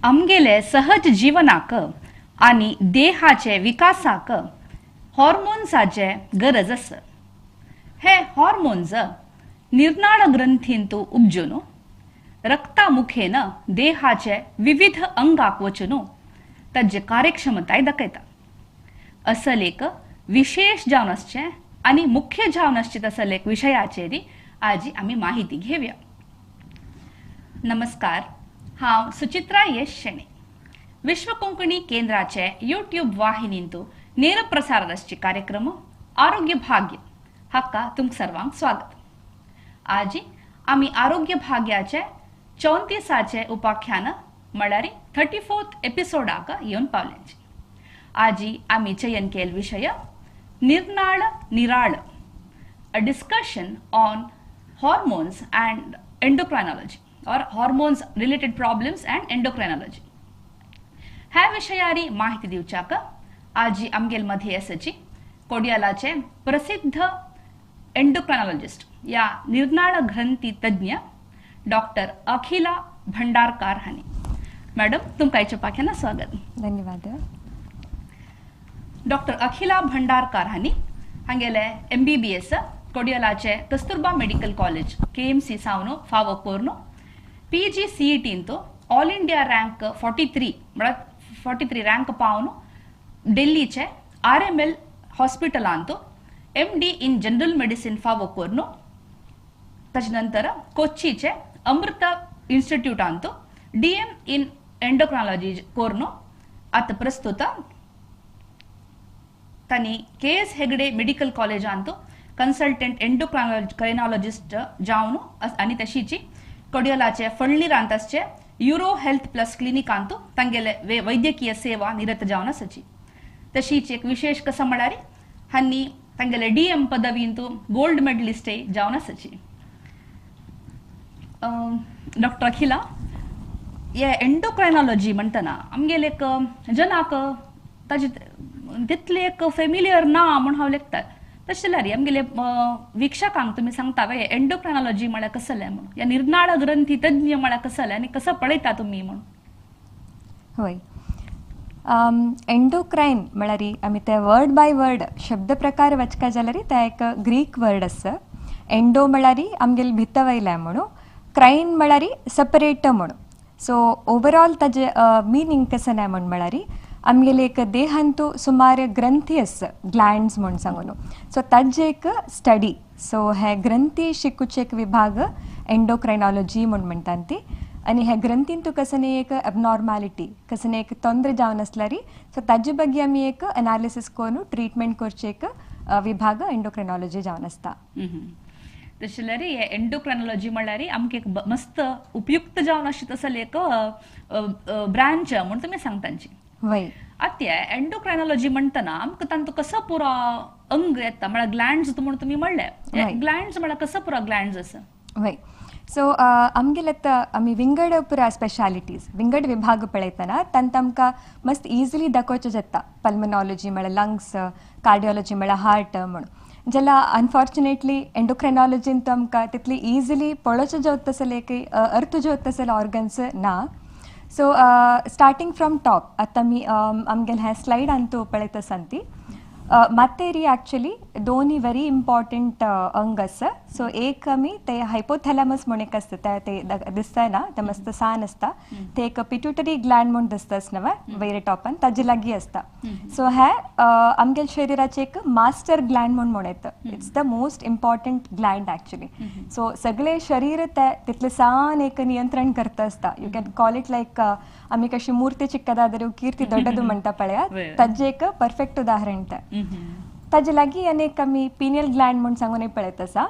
आमगेले सहज जीवनाक आनी देहाचे विकासाक हॉर्मोन्साचे गरज आसा. हे हॉर्मोन्स निर्नाळ ग्रंथींतु उपजून रक्ता मुखेन देहाचे विविध अंगाक वचून ताजे कार्यक्षमताय दाखयता. असल एक विशेष जावन आसचें आनी मुख्य जावन आसचें तसल एक विशयाचेर आजी आमी माहिती घेवया. नमस्कार, हांव सुचित्रा यश शेणे, विश्व कोंकणी केंद्राचे यूट्यूब वाहिनींतु ನೇರ ಪ್ರಸಾರದಷ್ಟು ಕಾರ್ಯಕ್ರಮ आरोग्य भाग्य हाका तुमकां सर्वांक स्वागत. आजी आमी आरोग्य भाग्याचे 34 उपाख्यान म्हळ्यार 34 एपिसोडाक येवन पावल्यांची. आजी आमी चयन केल विशय निर्नाळ निराळ, a discussion on hormones and endocrinology or hormones related problems and endocrinology. ह्या विशयारी माहिती दिवच्याक आजी आमगेल मध्ये आसाची कोडियालाचे प्रसिद्ध एंडोक्रायनॉलॉजिस्ट या निर्नाळ ग्रंथी तज्ञ डॉक्टर अखिला भंडारकार हांणी. मॅडम, तुमकां आयच्या पाख्याना स्वागत. धन्यवाद. डॉक्टर अखिला भंडारकार हांणी हांगेले MBBS कोडियालाचे कस्तुरबा मेडिकल कॉलेज KMC सावन फावो करून PGCETंतु ऑल इंडिया रँक 43 म्हळ्यार 43 रँक पावन दिल्लीचे RML हॉस्पिटलांतु MD in general medicine फावो करून ताजे नंतर कोच्चीचे अमृत इन्स्टिट्यूटांतु DM in endocrinology करून आतां प्रस्तुत तांणी KS Hegde medical कॉलेजांतु कन्सल्टंट एंडोक्रायनॉलॉजिस्ट जावन आनी तशीची कोडियलाचे फळणीरांत आसचे युरो हेल्थ प्लस क्लिनिकांतु तांगेले वैद्यकीय सेवा निरत जावन आसाची. तशीच एक विशेष कसं म्हळ्यार हांणी तांगेले DM पदवींतु गोल्ड मेडलिस्टय जावन आसाची. डॉक्टर अखिला, हे एंडोक्रायनॉलॉजी म्हणटना आमगेले एक जनाक ताजे तितले एक फेमिलियर ना म्हूण हांव लेखता. तशें जाल्यार आमगेले वीक्षकांक तुमी सांगता वे एंडोक्रायनॉलॉजी म्हळ्यार कसलें म्हूण, या निर्नाळ ग्रंथी तज्ञ म्हळ्यार कसलें आनी कसो पळयता तुमी म्हूण? हय, एंडोक्रायन म्हळ्यार आमी ते वर्ड बाय वर्ड शब्द प्रकार वचका जाल्यार ते एक ग्रीक वर्ड आसा. एंडो म्हळ्यार आमगेले भितर वयल्या म्हणून, क्रायन म्हळ्यार सेपरेट म्हणून. सो ओवरऑल ताजे मिनींग कसं ना म्हण म्हळ्यार आमगेले एक देहांतु सुमार ग्रंथी आसा, ग्लँड्स म्हूण सांगून. सो ताजे एक स्टडी. सो हे ग्रंथी शिकूचे एक विभाग एंडोक्रायनॉलॉजी म्हूण म्हणटात ती. आनी हे ग्रंथींतु कसं एक एबनॉर्मॅलिटी कसं एक तोंद्र जावन आसल्यार सो ताजे ಬಗ್ಗೆ आमी एक एनालिसीस करून ट्रिटमेंट करचे एक विभाग एंडोक्रायनॉलॉजी जावन आसता. तशें जाल्यार हे एंडोक्रायनॉलॉजी म्हळ्यार आमकां एक मस्त उपयुक्त जावन अशें तसले एक ब्रांच म्हूण तुमी सांगतांची. वय, आतां एंडोक्रायनॉलॉजी म्हणटना आमकां तांतूं कसो पुरो अंग येता म्हळ्यार ग्लँड्स म्हूण तुमी म्हणलें, ग्लँड्स म्हळ्यार कसो पुरो ग्लँड्स आसा? वय, सो आमगेले आतां आमी विंगड पुरा स्पेशालिटीज विंगड विभाग पळयतना तांत आमकां मस्त इजिली दाखोवचें जाता. पल्मनॉलॉजी म्हळ्यार लंग्स, कार्डियोलॉजी म्हळ्यार हार्ट म्हणून. जाल्यार अनफॉर्च्युनेटली एंडोक्रायनॉलॉजीन तो आमकां तितली इजिली पळोवचें जेवता तसले एक अर्थ जेवता तसले ऑर्गन्स ना. सो स्टार्टींग फ्रॉम टॉप आतां आमी आमगेले ह्या स्लायडान तूं पळयत आसा ती मातेरी एक्चुअली दोनूय व्हेरी इम्पॉर्टंट अंग आसा. सो एक आमी ते हायपोथॅलॅमस म्हूण एक आसता, ते दिसता ना, ते मस्त सान आसता, ते एक पिट्युटरी ग्लँड म्हूण दिसता न्हय वयर टॉपान, ताजे लागीं आसता. सो हे आमगेले शरिराचे एक मास्टर ग्लँड म्हूण म्हणत. It's the most important gland actually. So सगळे शरीर ते तितले सान एक नियंत्रण करता आसता. You can call it like आमी कशी मूर्ती चिक्कदादरू कीर्ती ದೊಡ್ಡದು म्हणटा पळया, ताजें एक परफेक्ट उदाहरण तें. ताजे लागीं आनी एक आमी पिनियल ग्लँड म्हूण सांगून पळयत आसा.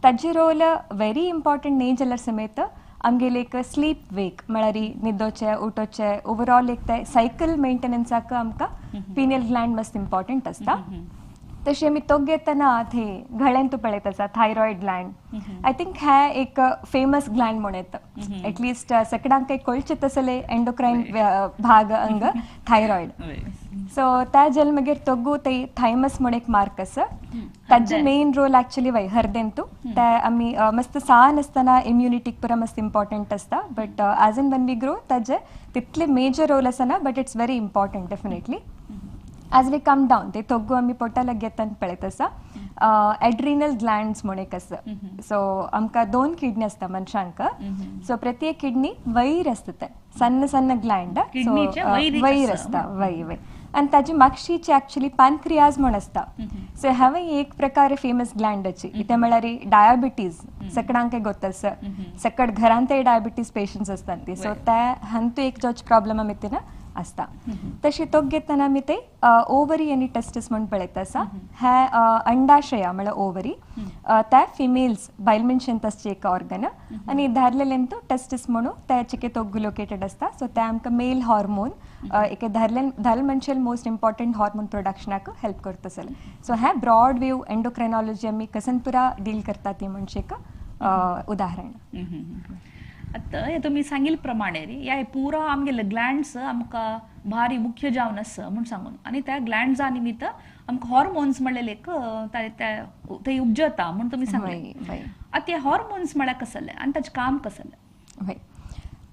ताजी रोल व्हेरी इम्पॉर्टंट न्ही जाल्यार समेत आमगेले एक स्लीप वेक म्हळ्यार न्हिदोचें उठोचें ओवरऑल एक ते सायकल मेंटेनन्साक आमकां पिनियल ग्लँड मस्त इम्पॉर्टंट आसता. तशी आमी तोग येतना थंय गळ्यान तूं पळयत आसा थायरॉयड ग्लँड. I think हे एक फेमस ग्लँड म्हूण येता, एटलिस्ट सगळ्यांक कळचें तसले एंडोक्रायन भाग अंग थायरॉयड. सो त्या जेल मागीर तोगू ते थायमस म्हूण एक मार्क आसा ताजे मेन रोल ॲक्च्युली वय हरदेंतू ते आमी मस्त सान आसतना इम्युनिटीक पुरा मस्त इम्पॉर्टंट आसता but as and when we grow ताजे तितले मेजर रोल आसना but it's very important definitely. As we come down ते तोगू आमी पोटाला घेतान पळयत आसा एड्रिनल ग्लँड्स म्हूण एक आसा. सो आमकां दोन किडनी आसता मनशांक. सो प्रत्येक किडनी वयर आसता ते सन्न सन्न ग्लँड वयर आसता वय वय आनी ताजी मागशीची ॲक्च्युली पानक्रियाज म्हूण आसता. सो हांवें एक प्रकारे फेमस ग्लँडाची कितें म्हळ्यार डायबिटीज सकडांक गोत आसा सकट घरांतय डायबिटीज पेशंट्स आसतात ती. सो ते हांतू एक जो प्रॉब्लम आमी तेन्ना आसता. तशी तोग घेतना आमी ते ओवरी आनी टेस्टिस म्हूण पळयत आसा. हे अंडाशया म्हळ्यार ओवरी त्या फिमेल्स बायल मनशेंत आसचे एक ऑर्गन आनी धारलेलें तो टेस्टिस म्हणून त्या चिके तोग लोकेटेड आसता. सो ते आमकां मेल हॉर्मोन एक धारले मनशेल मोस्ट इम्पॉर्टंट हॉर्मोन प्रोडक्शनाक हेल्प करता आसले. सो हे ब्रॉड व्यू एंडोक्रायनॉलॉजी आमी कसन पुरा डील करता ती म्हणजे एक उदाहरण. आतां हे तुमी सांगिल्ले प्रमाणे रे ह्या पुरा आमगेले ग्लँड्स आमकां भारी मुख्य जावन आसा म्हूण सांगून आनी त्या ग्लँड्सा निमित्त आमकां हॉर्मोन्स म्हणलेले एक ते उपजता म्हूण तुमी सांगले. आतां हे हॉर्मोन्स म्हळ्यार कसले आनी ताचें काम कसलें? वय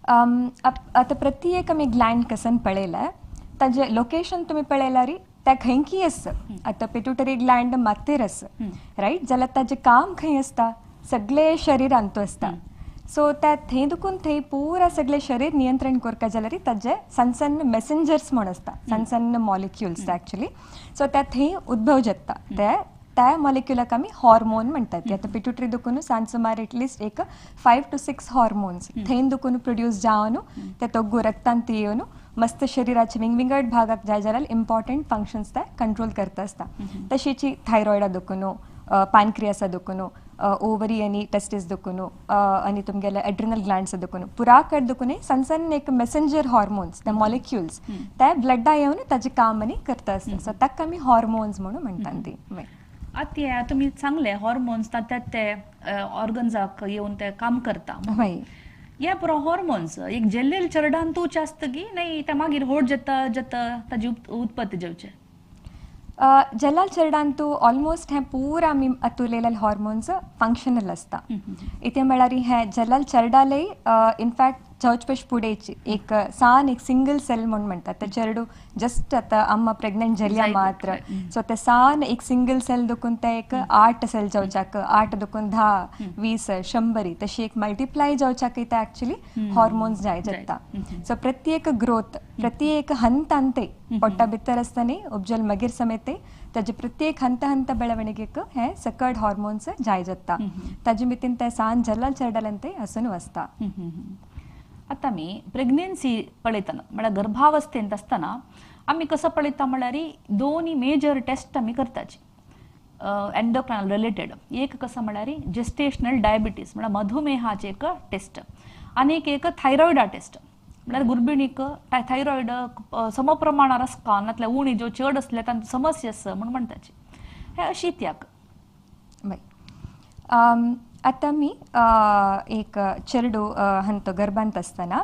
आतां प्रत्येक आमी ग्लँड कसन पळयलें ताजें लोकेशन तुमी पळयल्यार त्या खंयकी आसा. आतां पिट्युटरी ग्लँड मातेर आसा रायट जाल्यार ताजें काम खंय आसता सगळे शरिरांतू आसता. सो त्या थंय दुखून थंय पुरा सगळें शरीर नियंत्रण करता जाल्यार ताजे सन्न सन्न मेसेंजर्स म्हूण आसता सन्न सन्न मॉलिक्युल्स ॲक्च्युली. सो त्या थंय उद्भव जाता ते त्या मॉलिक्युलाक आमी हॉर्मोन म्हणटात. आतां पिट्युटरी दुखून सांज सुमार एटलिस्ट एक 5 to 6 hormones थंय दुखून प्रोड्यूस जावन ते तोगू रक्तांत येवन मस्त शरिराचे विंगविंगड भागाक जाय जाल्यार इम्पॉर्टंट फंक्शन्स ते कंट्रोल करता आसता. तशीच थायरॉयडा दुखून पानक्रियासा दुखून ओवरी आनी टेस्टिस दुखून आनी तुमगेले एड्रिनल ग्लँड्स दुखून पुरा कड दुखून सन्न सन्न एक मेसेंजर हॉर्मोन्स ते मॉलिक्युल्स ते ब्लडा येवन ताजें काम आनी करता आसता. सो ताका आमी हॉर्मोन्स म्हणून म्हणटात ती. आतां तुमी सांगले हॉर्मोन्स त्या ते ऑर्गन्साक येवन ते काम करता. हे पुरो हॉर्मोन्स एक जेल्लेल चरडान तूच आसता की नाही ते मागीर होड जाता जाता ताजी उत्पत्ती जावचे? जल्लाल चरडांतू ऑलमोस्ट हें पुरा आमी आतां हॉर्मोन्स फंक्शनल आसता. इतें म्हळ्यार हें जल्लाल चरडालय इनफॅक्ट चवच पुडेची एक सान एक सिंगल सेल म्हूण म्हणटात ते चेरडू जस्ट आतां अम्मा प्रेग्नंट जाल्या मात्र. सो ते सान एक सिंगल सेल दुखून ते एक 8 सेल जावच्याक 8 दुखून 10, 20, 100 तशी एक मल्टिप्लाय जावच्याक ते ॲक्च्युली हॉर्मोन्स जाय जाता. सो प्रत्येक ग्रोथ प्रत्येक हंतांते पोट्टा भितर आसतना उपजल मागीर समेते ताजे प्रत्येक हंत हंत ಬೆಳವಣಿಗೆಗೆ हे सकट हार्मोन्स जाय जाता. ताजे मितीन ते सान जल्लाल चरडालंते आसून वसता. आतां आमी प्रेग्नेन्सी पळयतना म्हळ्यार गर्भावस्थेंत आसतना आमी कसो पळयता म्हळ्यार दोनी मेजर टेस्ट आमी करताची एंडोक्रायन रिलेटेड. एक कसो म्हळ्यार जेस्टेशनल डायबिटीज म्हळ्यार मधुमेहाचे एक टेस्ट आनी एक थायरॉयडा टेस्ट म्हळ्यार गुर्भिणीक थायरॉयड समप्रमाणार आसता नातल्यार उणी ज्यो चड आसल्यार तांची समस्या आसा म्हूण म्हणटाची. हे अशी त्याग. आतां आमी एक चेरडू हंतो गर्भांत आसतना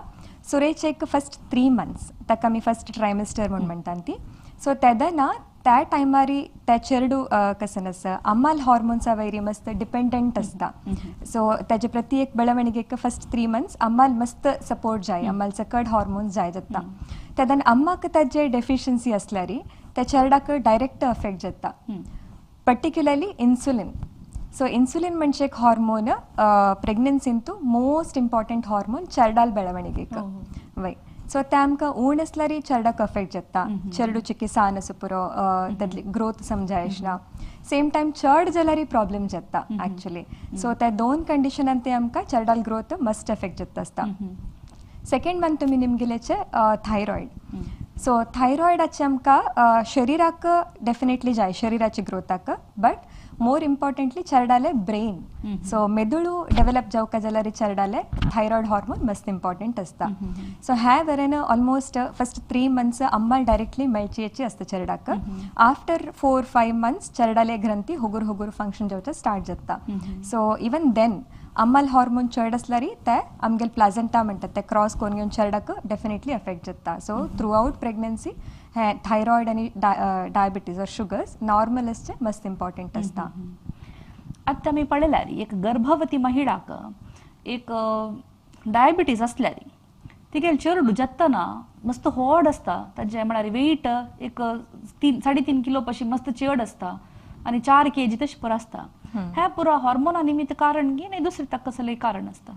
सुरेचे एक फस्ट 3 मंथ्स ताका आमी फस्ट ट्रायमिस्टर म्हूण म्हणटात ती. सो तेदना त्या टायमारी त्या चेरडू कसन आसा आम्हाल हॉर्मोन्सा वयर मस्त डिपेंडंट आसता. सो ताजे प्रत्येक ಬೆಳವಣಿಗೆಗೆ फस्ट 3 मंथ्स आम्हाल मस्त सपोर्ट जाय आम्हाल सकट हॉर्मोन्स जाय जाता. तेदन अम्माक ताजे डेफिशियन्सी आसल्यार त्या चेरडाक डायरेक्ट अफेक्ट जाता पर्टिक्युलरली इन्सुलीन. सो इन्सुलीन म्हणजे एक हार्मोन प्रेग्नन्सींतू मोस्ट इम्पॉर्टंट हार्मोन चेरडाल ಬೆಳವಣಿಗೆಗೆ वय. सो ते आमकां ऊण आसल्यार चेरडाक अफेक्ट जाता. चेरडू चिकी सान आसा पुरो तातली ग्रोथ समजायना. सेम टायम चड जाल्यार प्रॉब्लेम जाता ॲक्च्युली. सो त्या दोन कंडिशनान ते आमकां चेरडाल ग्रोथ मस्ट अफेक्ट जाता आसता. सेकंड वन तुमी निमगिलेचे थायरॉयड. सो थायरॉयडाचे आमकां शरिराक डेफिनेटली जाय शरिराचे ग्रोथाक बट मोर इम्पॉर्टंटली चेरडाले ब्रेन. सो मेदुळू डेव्हलप जावका जाल्यार चेरडाले थायरॉयड हॉर्मोन मस्त इम्पॉर्टंट आसता. सो ह्या वरेन ऑलमोस्ट फस्ट 3 मंथ्स अम्माल डायरेक्टली मेळची आसता चेरडाक. आफ्टर 4-5 मंथ्स चेरडाले ग्रंथी होगूर होगूर फंक्शन जावचें स्टार्ट जाता. सो इवन then अम्माल हार्मोन चड आसल्यार ते आमगेले प्लाझेंटा म्हणटात ते क्रॉस करून घेवन चेरडाक डेफिनेटली अफेक्ट जाता. सो थ्रू आवट प्रेग्नन्सी हे थायरॉयड आनी डायबिटीज ऑर शुगर्स नॉर्मल आसचे मस्त इम्पॉर्टंट आसता. आतां आमी पळयल्यार एक गर्भवती महिलाक एक डायबिटीज असल्यार तिगेले चेडू जातना मस्त होड आसता, ताजें म्हळ्यार वेट एक 3-3.5 किलो पशी मस्त चेड आसता आनी 4 kg तशें पुरो आसता. हें पुरो हॉर्मोना निमित्त कारण की नाही दुसरें ताका कसलें कारण आसता?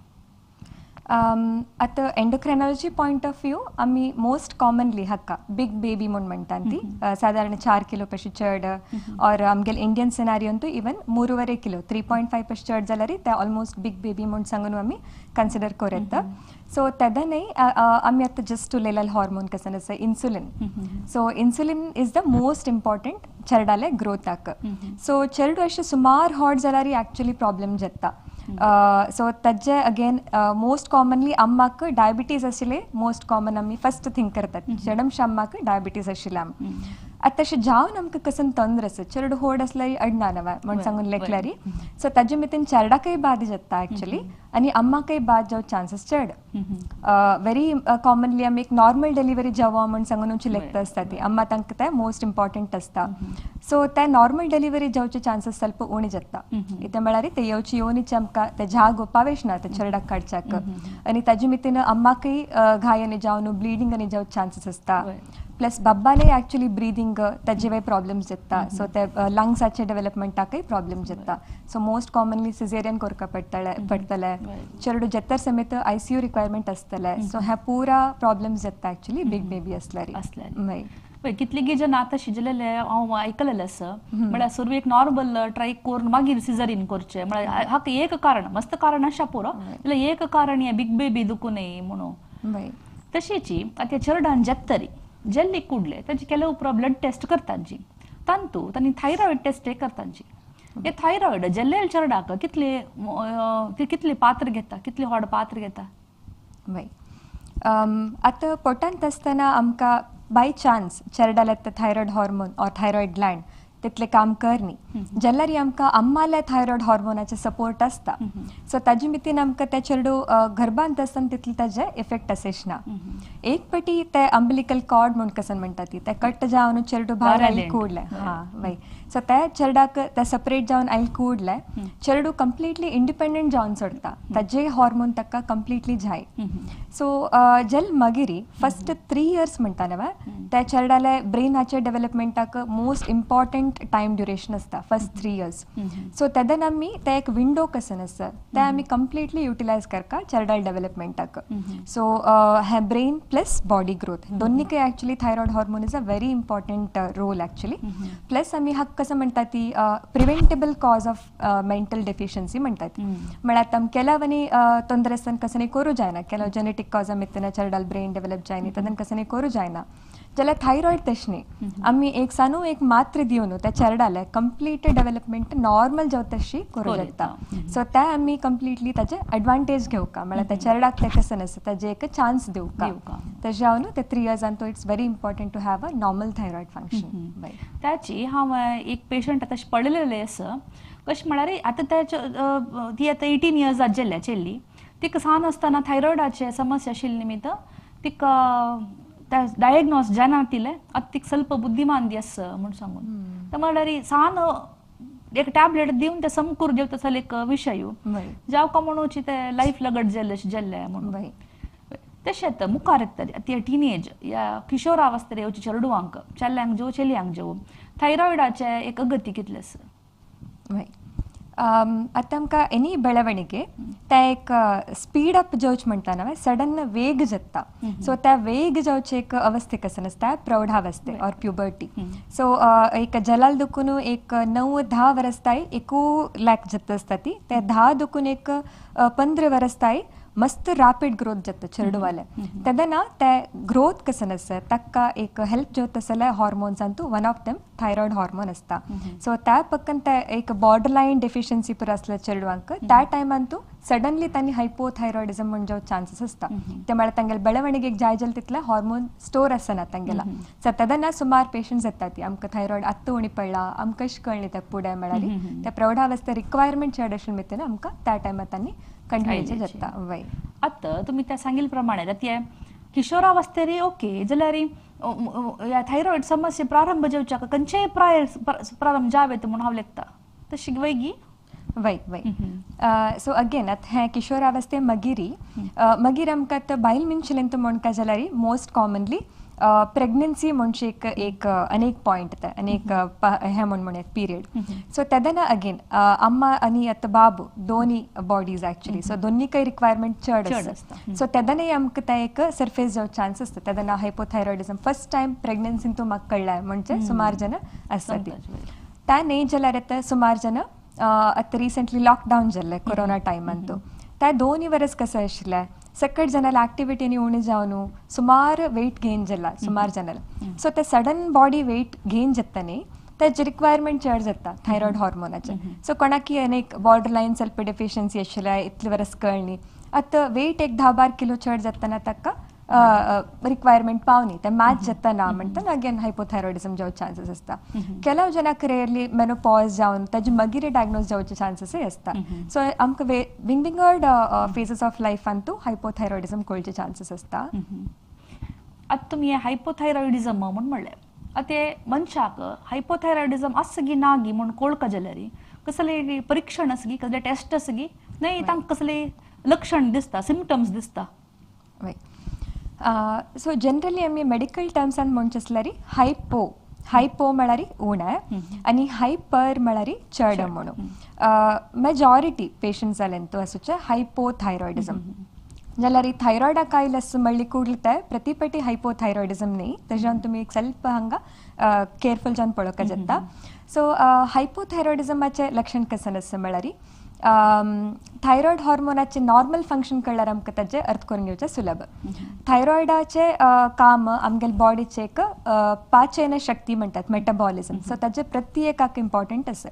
आतां एंडोक्रायनॉलॉजी पॉयंट ऑफ व्यू आमी मोस्ट कॉमनली हाका बिग बेबी म्हूण म्हणटात ती सादारण 4 किलो पशी चड ऑर आमगेले इंडियन सिनारियोन तूं इवन 3.25 किलो 3.5 पशी चड जाल्यार ते ऑलमोस्ट बिग बेबी म्हूण सांगून आमी कन्सिडर करूं येता. सो तेदनाय आमी आतां जस्ट उलयलेले हॉर्मोन कसन आसा insulin. So insulin is the most important चेरडाले ग्रोथाक. सो चेरडू अशें सुमार हॉट जाल्यार एक्चुअली प्रॉब्लम जाता. सो ताजे अगेन मोस्ट कॉमनली अम्माक डायबिटीज आशिल्ले मोस्ट कॉमन आमी फस्ट थिंक करतात चडमशे अम्माक डायबिटीज आशिल्ले. आतां तशें जावन आमकां कसन तंद्र आसा चेरडू होड आसल्यार अडना नवा म्हण सांगून लेखल्यारी. सो ताजे मितीन चेरडाकय बाद जाता एक्चुअली आनी अम्माकय बाद जावं चान्सीस चड. वेरी कॉमनली आमी एक नॉर्मल डिलिव्हरी जावं म्हण सांगून लेखता आसता ती अम्मा तांकां तें मोस्ट इम्पॉर्टंट आसता. सो ते नॉर्मल डिलिव्हरी जावचे चान्सीस ಸ್ವಲ್ಪ उणे जाता. इतें म्हळ्यार ते येवची येवनीच आमकां ते जागो पावेश ना ते चेरडाक काडच्याक आनी ताजे मितीन अम्माकय घाय जावन ब्लिडींग आनी जावचे चान्सीस आसता. प्लस बाब्बाले एक्चुअली ब्रिदींग ताजेवय प्रॉब्लम्स जाता. सो ते लंग्साचे डेव्हलपमेंटाकय प्रॉब्लम जाता. सो मोस्ट कॉमनली सिजेरियन करपा पडटले, चेरडू जेतर समेत ICU requirement आसतले. सो हे पुरा प्रॉब्लम्स जाता एक्चुअली बिग बेबी आसल्यार. पळय कितलीगी जण आतां शिजलेले हांव आयकलेलें आसा म्हळ्यार सुरवेक नॉर्मल ट्राय करून मागीर सिजरीन करचें म्हळ्यार हाका एक कारण मस्त कारण आसा पुरो जाल्यार एक कारण हें बिग बेबी दुखून म्हणून. तशेंच आतां चेरडान जातरी जेल्ली कुडले ताजे केले उपरांत ब्लड टेस्ट करतात जी तांतू तांणी थायरॉयड टेस्ट करतात जी. हे थायरॉयड जेल्लेल चेरडाक कितले कितले पात्र घेता, कितले होड पात्र घेता? वय आतां पोटांत आसतना आमकां बाय चान्स चेरडाले thyroid hormone or thyroid gland तितलें काम करनी जाल्यार आमकां अम्माले थायरॉयड हॉर्मोनाचे सपोर्ट आसता. सो ताजे मितीन आमकां ते चेडू गर्भांत आसतना तितले ताजे इफेक्ट आसेच ना. एक पटी ते अंबिलिकल कॉर्ड म्हूण कसन म्हणटा ती ते कट जावन चेडू भायर आयल कुडले हां वय. सो त्या चेरडाक ते सेपरेट जावन आयल कुडले चेडू कंप्लिटली इंडिपेंडंट जावन सोडता, ताजे हॉर्मोन ताका कंप्लिटली जाय. सो जेल मागीर फस्ट 3 इयर्स म्हणटा न्हय त्या चेरडाले ब्रेनाचे डेव्हलपमेंटाक मोस्ट इम्पॉर्टंट टायम ड्युरेशन आसता फस्ट 3 इयर्स. सो तेदन आमी ते एक विंडो कसन आसा ते आमी कंप्लिटली युटिलायज करता चेरडाल डेव्हलपमेंटाक. सो हे ब्रेन प्लस बॉडी ग्रोथ दोन्हीकय actually thyroid hormone is a very important role actually. Plus आमी हाका कसं म्हणटा ती preventable cause of mental deficiency म्हणटात. म्हळ्यार आतां आमी केल्याव आनी तोंदरे आसतना कसं करूं जायना, केल्याव जेनेटीक कॉज आमी चेरडाल ब्रेन डेव्हलप जायना तेन्ना कसं करूं जायना. जाल्यार थायरॉयड तशें न्ही, आमी एक सानू एक मात्र दिवन त्या चेरडाले कंप्लीट डेव्हलपमेंट नॉर्मल जावं तशी करूं जाता. सो ते आमी कंप्लिटली ताजे एडवांटेज घेवका म्हळ्यार त्या चेरडाक तें कसन आसा ताजे एक चान्स दिवका. तशें जावन ते 3 इयर्सान तो it's very important to have a normal thyroid function. ताची हांव एक पेशंट आतां पळयलेलें आसा कशें म्हळ्यार आतां त्या ती आतां 18 इयर्स आजिल्ल्या चेल्ली तिका सान आसतना थायरॉयडाचे समस्या आशिल्ली निमित्त तिका डायग्नोज जायना तिले आतां तिका ಸ್ವಲ್ಪ बुद्धिमान दी आसा म्हूण सांगून ते म्हळ्यार सान एक टॅबलेट दिवन ते समकूर जेवता तसलो एक विशय जावं का म्हणून ते लायफ लगट जेल्ले जेल्ले म्हणून. तशेंच मुखार येतली आतां टिनेज या किशोरावस्थेर येवचे चेडवांक चल्यांक जेव चेलयांक जेव थायरॉयडाचे एक अगती कितलें आसा? आतां आमकां एनी ಬೆಳವಣಿಗೆ ते एक स्पीड अप जावचें म्हणटा न्हय सडन वेग जाता. सो त्या वेग जावचे एक अवस्थे कसन आसता प्रौढावस्थे ऑर प्युबर्टी. सो एक जलाल दुखून एक 9-10 वर्स ताई एकू लॅक जाता आसता ती ते 10 दुखून एक 15 वर्स ताई मस्त रॅपिड ग्रोथ जाता चेडवाले. तेन्ना ते ग्रोथ कसन आसा ताका एक हेल्प जाता जाल्यार हॉर्मोन्सांतू one of them thyroid hormone आसता. सो त्या पक्कन ते एक बॉर्डर लायन डेफिशियन्सी पुरो आसल्या चेडवांक त्या टायमान तूं सडनली तांणी हायपोथायरॉयडिझम म्हण जावं चान्सीस आसता. ते म्हळ्यार तांगेले बेळवणिगेक जाय जाल्यार तितले हॉर्मोन स्टोर आसना तांगेला. सो तेन्ना सुमार पेशंट्स येता ती आमकां थायरॉयड आत्तां उणी पडला आमकां कशें कळ्ळें ते फुडें म्हळ्यार त्या प्रौढावस्था रिक्वायरमेंट चड आशिल्लें मितीन आमकां त्या टायमार तांणी कंटिन्यू जाता. वय आतां तुमी त्या सांगिल्ले प्रमाणे ते किशोरावस्थेरी ओके जाल्यार ह्या थायरॉयड समस्या प्रारंभ जावच्याक खंयचेय प्राय प्रारंभ जावेत म्हणून हांव लेखता तशी वैगी वय वय. सो अगेन आतां हें किशोरावस्थे मागीर मागीर आमकां आतां बायल मनशेलें म्हणका जाल्यार मोस्ट कॉमनली प्रेग्नन्सी म्हणजे एक एक अनेक पॉयंट ते अनेक हें म्हण म्हणूया पिरियड. सो तेन्ना अगेन अम्मा आनी आतां बाबू दोनी बॉडीज एक्चुअली सो दोन्ही काही रिक्वायरमेंट चड आसता. सो तेन्नाय आमकां तें एक सरफेस जावं चान्स आसता. तेन्ना हायपोथायरॉयडिजम फर्स्ट टायम प्रेग्नन्सीन तूं म्हाका कळ्ळें म्हणजे सुमार जन आसता ती. त्या न्ही जाल्यार आतां सुमार जन आतां रिसंटली लॉकडावन जाल्लें कोरोना टायमान तो त्या दोनूय वरस कसं आशिल्लें सकट जनाला ॲक्टिविटीनी उणें जावन सुमार वेट गेन जाला सुमार जनाला. सो ते सडन बॉडी वेट गेन जाता न्ही ताजे रिक्वायरमेंट चड जाता थायरॉयड हॉर्मोनाचे. सो कोणाकी अनेक बॉर्डर लायन सल्प डेफिशियन्सी आशिल्ल्या इतले वरस कळ्ळी आतां वेट एक 10-12 किलो चड जातना ताका रिक्वायरमेंट पावनी ते मॅच जाता ना म्हणटा अगेन हायपोथायरॉयडिजम जावचे चान्सीस आसता. ಕೆಲವು ಜನಕ್ಕೆ ರೇರ್ಲಿ ಮೆನೋಪಾಸ್ जावन ताजे मागीर डायग्नोज जावचे चान्सीसय आसता. सो आमकां विंगविंगड फेजीस ऑफ लायफान तूं हायपोथायरॉयडिजम कळचे चान्सीस आसता. आतां तुमी हायपोथायरॉयडिजम म्हूण म्हणलें, आतां मनशाक हायपोथायरॉयडिजम आसा गी ना गी म्हूण कळका जाल्यार कसले परिक्षण आसा गी, कसले टेस्ट आसा गी, न्हय तांकां कसले लक्षण दिसता, सिमटम्स दिसता? वय. सो जनरली आमी मेडिकल टर्म्सान म्हणचे आसल्यार हायपो, हायपो म्हळ्यार उणें आनी हायपर म्हळ्यार चड म्हणून. मेजॉरिटी पेशंट जाल्यान तो आसूचे हायपोथायरॉयडिजम. जाल्यार थायरॉयडाक आयले आसा म्हणली ಕೂಡಲೇ ಪ್ರತಿ ಪಟಿ हायपोथायरॉयडिजम न्ही, तेज्यान तुमी एक ಸ್ವಲ್ಪ हांगा केअरफुल जावन पळोवंक जाता. सो हायपोथायरॉयडिजमाचें लक्षण कशें आसा म्हळ्यार थायरॉयड हॉर्मोनाचे नॉर्मल फंक्शन कळ्ळ्यार आमकां ताजें अर्थ करून घेवचें सुलभ. थायरॉयडाचें काम आमगेले बॉडीचें एक पाचन शक्ती म्हणटात मेटाबॉलिजम. सो ताजें प्रति एकाक इम्पॉर्टंट आसा.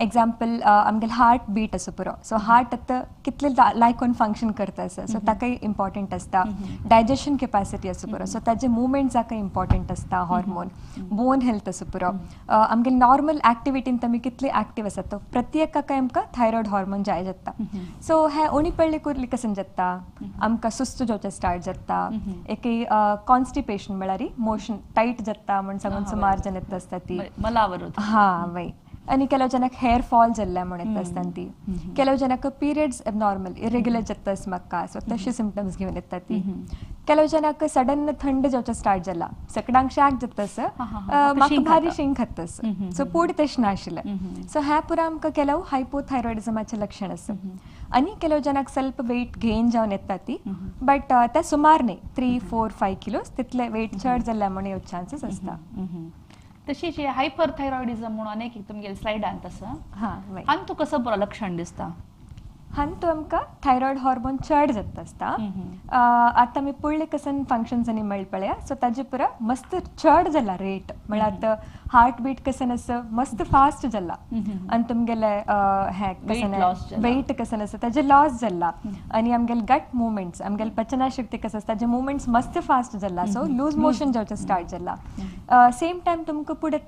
एग्जाम्पल आमगेले हार्ट बीट आसा पुरो, सो हार्ट आतां कितले लायकून फंक्शन करता आसा, सो ताकाय इम्पॉर्टंट आसता. डायजेशन कॅपॅसिटी आसा पुरो, सो ताजे मुवमेंट्साकय इम्पॉर्टंट आसता हॉर्मोन. बोन हेल्थ आसा पुरो, आमगेले नॉर्मल एक्टिविटीन आमी कितले एक्टीव आसा तो प्रति एकाकय आमकां थायरॉयड हॉर्मोन जाय जाता. सो हे उणी पडली कुर्ली कसन जाता आमकां सुस्त जावचें स्टार्ट जाता, एक कॉन्स्टिपेशन म्हळ्यार मोशन टायट जाता म्हण सांगून सुमार जन येता आसता ती मलावर. हां वय. आनी ಕೆಲವು ಜನಕ್ಕೆ ಹೇರ್ ಫಾಲ್ जाल्ल्या म्हण येता आसता ती, ಕೆಲವು ಜನಕ್ಕೆ पिरियड्स एबनॉर्मल इरेग्युलर जाता म्हाका, सो तशे सिमटम्स घेवन येता ती. ಕೆಲವು ಜನಕ್ಕೆ सडन थंड जावचें स्टार्ट जाला, सकडांक शाक जाता आसा, म्हाका भारी शीं खाता आसा, सो पूण तशें नाशिल्लें. सो ह्या पुरा आमकां ಕೆಲವು हायपोथायरॉयडिजमाचें लक्षण आसा. आनी ಕೆಲವು ಜನಕ್ಕೆ ಸ್ವಲ್ಪ वेट गेन जावन येता ती, बट ते सुमार न्ही 3, 4, 5 किलोज तितले वेट चड जाल्ल्या म्हण येवचे चान्सीस आसता. तशीच हायपर थायरॉयडिजम म्हणून अनेक एक तुमगेले स्लायडांत आसा, आनी तूं कसो बरो लक्षण दिसता? हांतू आमकां थायरॉयड हॉर्मोन चड जाता आसता. आतां आमी पडले कसन फंक्शन्स आनी मेळ पळया, सो ताजे पुरा मस्त चड जाला रेट, म्हळ्यार आतां हार्ट बीट कसन आसा मस्त फास्ट जाला आनी तुमगेले हें कसन वेट कसन आसा ताजे लॉस जाला, आनी आमगेले गट मुवमेंट्स आमगेले पचना शक्ती कसं आसा ताजे मुवमेंट्स मस्त फास्ट जाला, सो लूज मोशन जावचें स्टार्ट जाला. सेम टायम तुमकां फुडें